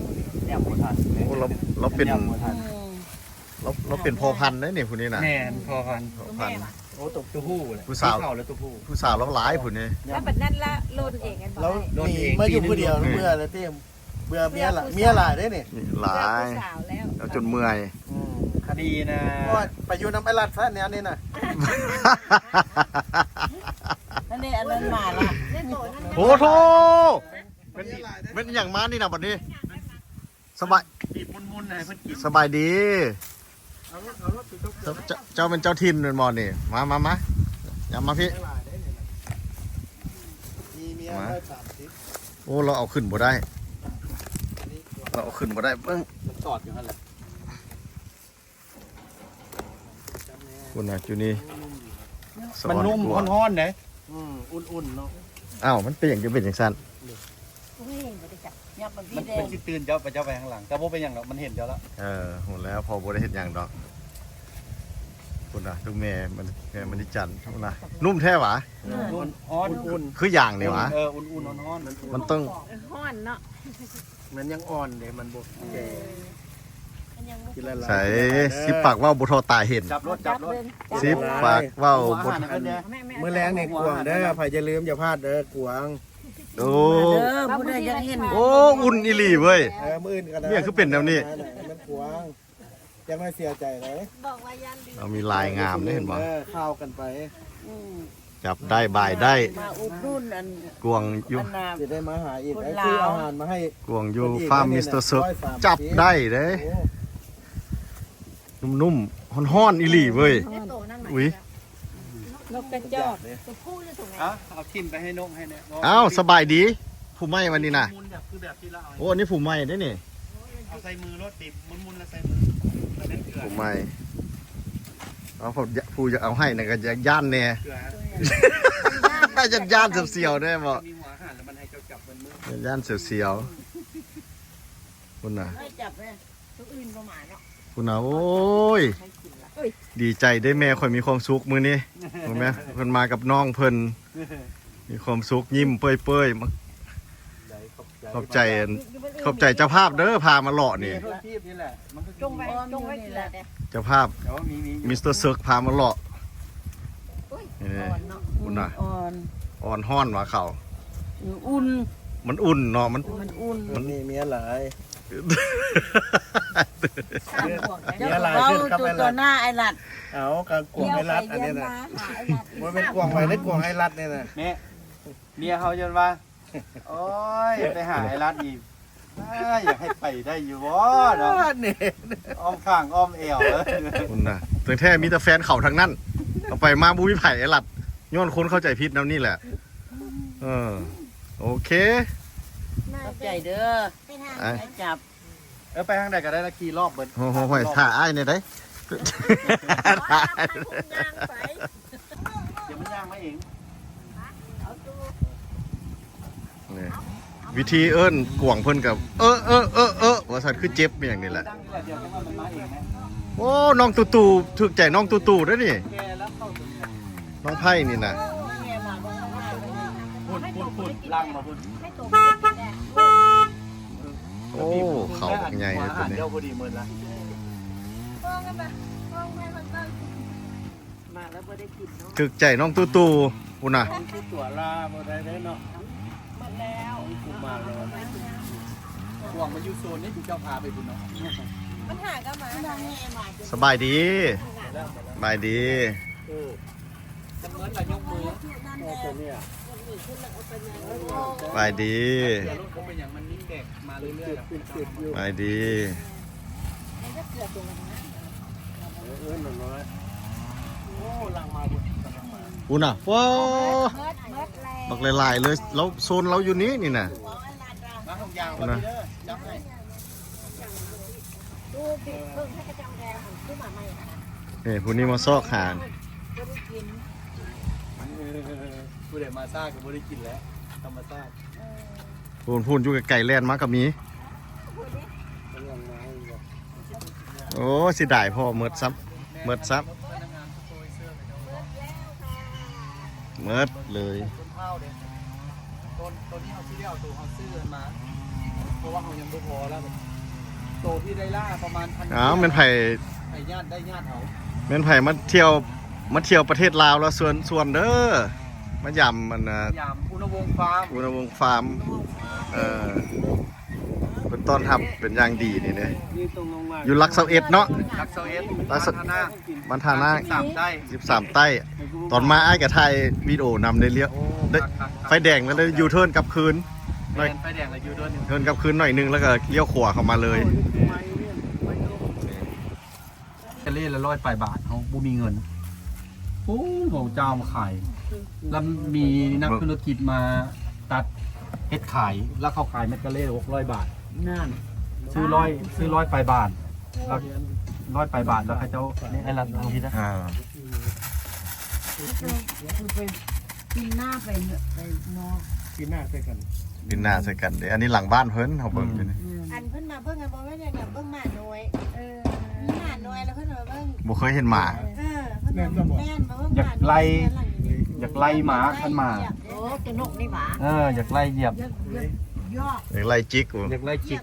ແນມບໍ່ທັນ. ໂອ້ ລາວ ລາວເປັນ ແນມບໍ່ທັນ ອືມ ລາວ ລາວເປັນພໍ່ພັນເດ້ນີ້ ຜູ້ນີ້ນະ. ແມ່ນ ພໍ່ພັນ ພໍ່ພັນ. ໂອ້ ຕົກຕົວຜູ້ແຫຼະ ຜູ້ສາວ ຜູ້ສາວລາວຫຼາຍຜູ້ນີ້. ແລ້ວບັດນັ້ນລະຫຼົ່ນເອງແມ່ນບໍ່? ລາວ ລ່ນເອງ ມາຢູ່ຜູ້ດຽວ ເມື່ອແລ້ວຕິ ເບື່ອເມຍຫຼາຍ ເບື່ອຜູ້ສາວ ເມຍຫຼາຍເດ້ນີ້ ຫຼາຍ ເບື່ອຜູ້ສາວແລ້ວ ເອົາຈົນເມື່ອຍ. ອືມ ຄະດີນະ ໂອ້ຍ ໄປຢູ່ນຳໄອ້ລັດຊະແນວນີ້ນະ. ອັນນີ້ ອັນນັ້ນມາລະ ໂອ້ໂທ ແມ່ນ ແມ່ນຫຍັງມານີ້ນະບັດນີ້? ສະບາຍ ບີບໝຸ່ນໆໃຫ້ເພິ່ນກິນ. ສະບາຍດີ ເຈົ້າ ເຈົ້າ ເຈົ້າແມ່ນເຈົ້າຖິ່ນແມ່ນບໍ່ນີ້? ມາ ມາ ມາ ຢ່າມາພີ້ ມີເມຍ ຮ້ອຍສາມສິບ. ໂອ້ ລາວເອົາຂຶ້ນບໍ່ໄດ້ ລາວເອົາຂຶ້ນບໍ່ໄດ້ ເບິ່ງ ມັນຕອດຢູ່ຫັ້ນແຫຼະ. ພຸ້ນນະ ຈຸນີ້ ມັນນຸ້ມ ຮ້ອນໆເດ້. ອືມ ອຸ່ນໆເນາະ. ອ້າວ ມັນເປັນຫຍັງຈຶ່ງເປັນຈັ່ງຊັ້ນ? ໂອ້ຍ ບໍ່ໄດ້ຈັບ ຫຍັບມາ ມັນ ເດ້ ມັນຊິຕື່ນເຈົ້າ ໄປ ເຈົ້າໄປທາງຫຼັງ ແຕ່ບໍ່ເປັນຫຍັງດອກ ມັນເຫັນເຈົ້າແລ້ວ. ເອີ ຮູ້ແລ້ວ ພໍ່ບໍ່ໄດ້ເຮັດຫຍັງດອກ. ພຸ້ນນະ ຕົວແມ່ມັນ ແມ່ມະນີຈັນ ພຸ້ນນະ ນຸ້ມແທ້ຫວາ? ເອີ ນຸ້ມ ອ່ອນ ອຸ່ນໆ ຄືຢ່າງນີ້ຫວາ? ເອີ ອຸ່ນໆ ອ່ອນໆ ມັນຕ້ອງ ເອີ ຮ້ອນເນາະ. ມັນຍັງອ່ອນເດ້ ມັນບໍ່ແກ່. ເອີ ກິນຫຼາຍໆ ໃສ່ ກິນຫຼາຍໆເດີ ສິບປາກເວົ້າບໍ່ທໍ່ຕາເຫັນ. ຈັບລົດ ຈັບລົດ ຈັບເບິ່ງ ສິບປາກເວົ້າບໍ່ ມື້ແລງນີ້ກວາງເດີ ໃຜຢ່າລືມຢ່າພາດເດີ ກວາງ. ໂອ້ ເດີ ຜູ້ໃດຢາກເຫັນ ໂອ້ ອຸ່ນອີ່ຫຼີເວີຍ. ເອີ ມື້ອື່ນກໍໄດ້ ເມຍຄືເປັນແນວນີ້ ມັນກວາງ. ຢ່າມາເສຍໃຈເດ້ ບອກວ່າຢ່າລືມ ເອົາມີລາຍງາມເດ້ ເຫັນບໍ່? ເອີ ຂ່າວກັນໄປ. ອືມ ຈັບໄດ້ບາຍໄດ້ ມາອຸດໜູນອັນ ກວາງຢູ່ ອັນນ່າ ຊິໄດ້ມາຫາອີກ ຊື້ອາຫານມາໃຫ້ ກວາງຢູ່ຟາມມິສເຕີເຊີກ ຮ້ອຍສາມສິບ ຈັບໄດ້ເດ້. ໂອ້ ນຸ້ມໆ ຮ້ອນໆອີ່ຫຼີເວີຍ. ອຸ້ຍ ນົກກະຈອກ ເອົາຖິ້ມໄປໃຫ້ນົກໃຫ້ແນ່. ອ້າວ ສະບາຍດີ ຜູ້ໃໝ່ວັນນີ້ນະ. ໂອ້ ອັນນີ້ຜູ້ໃໝ່ເດ້ນີ້. ເອົາໃສ່ມືໂລດຕິ ໝຸ່ນໆແລ້ວໃສ່ມື ມັນເກືອ ຜູ້ໃໝ່. ເອົາ ຜູ້ຢາກເອົາໃຫ້ນະກໍຢ້ານແດ່ ຢ້ານໆສຽວໆແດ່ບໍ? ມີຫົວອາຫານແລ້ວມັນໃຫ້ເຈົ້າຈັບເບິ່ງມື ຢ້ານໆສຽວໆ. ພຸ້ນນະ ໃຫ້ຈັບແດ່ ຕົວອື່ນບໍ່ມາເນາະ. ພຸ້ນນະ ໂອ້ຍ ດີໃຈເດ້ແມ່ ຂ້ອຍມີຄວາມສຸກມື້ນີ້. ເຫັນໄໝ ເພິ່ນມາກັບນ້ອງເພິ່ນ ມີຄວາມສຸກ ຍິ້ມເປີຍໆ. ຂອບໃຈ ຂອບໃຈເຈົ້າພາບເດີ ພາມາເລາະນີ້. ຈົງໄວ້ ຈົງໄວ້ກິນແຫຼະເດ້ ເຈົ້າພາບ ເອີ ມີ ມີ ມິສເຕີເຊີກພາມາເລາະ. ອຸ້ຍ ເອີ ອ່ອນເນາະ ພຸ້ນນະ ອ່ອນ ອ່ອນຮ້ອນວ່າເຂົາ ອື ອຸ່ນ ມັນອຸ່ນເນາະ ມັນ ມັນອຸ່ນ ມັນມີເມຍຫຼາຍ. ເມຍຫຼາຍຂຶ້ນກັບໄອ້ລັດ ເອົາ ການກວງໄອ້ລັດອັນນີ້ນະ ບໍ່ແມ່ນກວງໄວ້ເດ້ ກວງໄອ້ລັດນີ້ນະ. ແມ່ ເມຍເຮົາຈົນວ່າ ໂອ້ຍ ໄປຫາໄອ້ລັດນີ້ ອາ ຢາກໃຫ້ໄປໄດ້ຢູ່ບໍ່ເນາະ ນີ້ ອ້ອມຂ້າງອ້ອມແອວ. ພຸ້ນນະ ຕັ້ງແທ້ມີແຕ່ແຟນເຂົາທັງນັ້ນ ເອົາໄປມາບໍ່ມີໃຜ ໄອ້ລັດ ຍ້ອນຄົນເຂົ້າໃຈຜິດນຳນີ້ແຫຼະ. ເອີ ໂອເຄ ຂອບໃຈເດີ ໄປຫາ ໄປຈັບ. ເອີ ໄປທາງໃດກໍໄດ້ລະ ຂີ່ລອບເບິດ. ໂອ້ໂຫ ຖ້າອ້າຍແດ່ໃດ ຍ່າງໄປ ດຽວມັນຍ່າງມາເອງ. ນີ້ ວິທີເອີ້ນກວາງເພິ່ນກໍ ເອີ ເອີ ເອີ ເອີ ວ່າຊັ້ນ ຄືເຈັບອີ່ຫຍັງນີ້ແຫຼະ. ໂອ້ ນ້ອງຕູ່ຕູ່ ຖືກໃຈນ້ອງຕູ່ຕູ່ເດ້ນີ້ ນ້ອງໄພນີ້ນະ. ພຸ້ນ ພຸ້ນ ພຸ້ນ ຫຼັງມາພຸ້ນ. ໂອ້ ເຂົ້າບັກໃຫຍ່ເດ້ຕົວນີ້ ເຈົ້າພໍດີໝົດລະ ມາແລ້ວບໍ່ໄດ້ກິນເນາະ ຖືກໃຈນ້ອງຕູ້ຕູ້ພຸ້ນນະ ຕົວລາບໍ່ໄດ້ເດ້ເນາະ ໝົດແລ້ວ ກຸມາລະ ພວກມັນຢູ່ໂຊນນີ້ທີ່ເຈົ້າພາໄປພຸ້ນເນາະ ມັນຫາກໍມາ ສະບາຍດີ ສະບາຍດີ ເອີ ຈຳເງິນລະຍົກມື ສະບາຍດີ ສະບາຍດີ ເອີ ເອີ ນ້ອຍ ພຸ້ນນະ ວ້າ ບັກຫຼາຍໆເລີຍ ລາວໂຊນລາວຢູ່ນີ້ນີ້ນະ ມາທຸກຢ່າງ ພຸ້ນນະ ຈັບໃຫ້ ນີ້ຜູ້ນີ້ມາຊອກຫາ ຜູ້ໃດມາຊ້າກໍບໍ່ໄດ້ກິນແຫຼະ ທຳມະຊາດ ພຸ້ນໆຢູ່ໄກໆແລ່ນມາກໍມີ ໂອ້ ເສຍດາຍພໍ່ ໝົດຊ້ຳ ໝົດຊ້ຳ ໝົດເລີຍ ຕົ້ນເພົ້າເດ້ ຕົ້ນ ໂຕນີ້ເຮົາຊິໄດ້ເອົາໂຕເຮົາຊື້ມາ ເພາະວ່າເຮົາຍັງບໍ່ພໍແລ້ວ ໂຕທີ່ໄດ້ລ່າປະມານພັນ ອ້າວ ແມ່ນໃຜ ໃຜຍາດໄດ້ຍາດເອົາ ແມ່ນໃຜມາທ່ຽວ ມາທ່ຽວປະເທດລາວແລ້ວ ຊວນ ຊວນເດີ ມາຢາມ ອັນນ່າ ຢາມອຸນະວົງຟາມ ອຸນະວົງຟາມ ເອີ ເພິ່ນຕ້ອນຮັບເປັນຢ່າງດີນີ້ເດ້ ຢູ່ຫຼັກຊາວເອັດເນາະ ຫຼັກຊາວເອັດ ບ້ານທ່ານາກ ບ້ານທ່ານາກ ສິບສາມໃຕ້ ຕອນມາອ້າຍກໍຖ່າຍວິດີໂອນຳເດ້ ລ້ຽວ ໄຟແດງແລ້ວໄດ້ຢູເທີນກັບຄືນ ແມ່ນ ໄຟແດງແລ້ວຢູເທີນ ເທີນກັບຄືນໜ້ອຍໜຶ່ງ ແລ້ວກໍລ້ຽວຂວາເຂົ້າມາເລີຍ. ກະເລ່ລະຮ້ອຍປາຍບາດ ເຮົາບໍ່ມີເງິນ ປູ້ນຂອງເຈົ້າມາຂາຍ ລະມີນັກທຸລະກິດມາຕັດເຮັດຂາຍ ລະເຂົາຂາຍເມັດກະເລ່ຫົກຮ້ອຍບາດ ນັ້ນ ຊື້ຮ້ອຍ ຊື້ຮ້ອຍປາຍບາດ ລະຮ້ອຍປາຍບາດ ລະເຂົາເຈົ້າໃຫ້ລັດທາງຜິດ ອ່າ ປີນໜ້າໄປເນາະ ໄປເນາະ ປີນໜ້າໃສ່ກັນ ປີນໜ້າໃສ່ກັນເດ້ ອັນນີ້ຫຼັງບ້ານເພິ່ນ ເຮົາເບິ່ງຢູ່ນີ້ ອັນເພິ່ນມາເບິ່ງ ອັນບໍ່ແມ່ນຫຍັງ ເບິ່ງໝານ້ອຍ ເອີ ໝານ້ອຍ ລະເພິ່ນມາເບິ່ງ ບໍ່ເຄີຍເຫັນໝາ ເອີ ເພິ່ນມາ ແມ່ນບໍ່ ຢາກໄລ່ ຢາກໄລ່ໝາ ຄັນໝາ ໂອ້ ຕົວນົກນີ້ຫວາ ເອີ ຢາກໄລ່ຢຽບ ຢາກໄລ່ຈິກ ຢາກໄລ່ຈິກ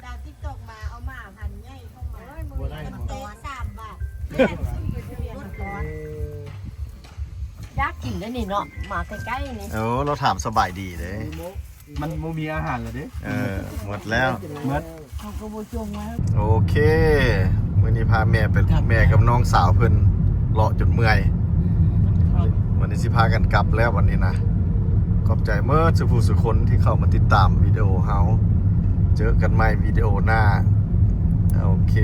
ຕາມຕິກຕອກມາ ເອົາໝາພັນໃຫຍ່ເຂົ້າມາ ມັນເຕະສາມບາດ ຢາກກິນໄດ໋ນີ້ເນາະ ມາໃກ້ໆນີ້ ໂອ້ ລາວຖາມສະບາຍດີເດ້ ມັນບໍ່ມີອາຫານແລ້ວເດ້ ເອີ ໝົດແລ້ວ ໝົດ ເຂົາກໍບໍ່ຈົ່ງມາ ໂອເຄ ມື້ນີ້ພາແມ່ໄປ ແມ່ກັບນ້ອງສາວເພິ່ນເລາະຈົນເມື່ອຍ ວັນນີ້ຊິພາກັນກັບແລ້ວ ວັນນີ້ນະ ຂອບໃຈໝົດສູ່ຜູ້ສູ່ຄົນທີ່ເຂົ້າມາຕິດຕາມວິດີໂອເຮົາ ເຈີກັນໃໝ່ວິດີໂອໜ້າ ໂອເຄ.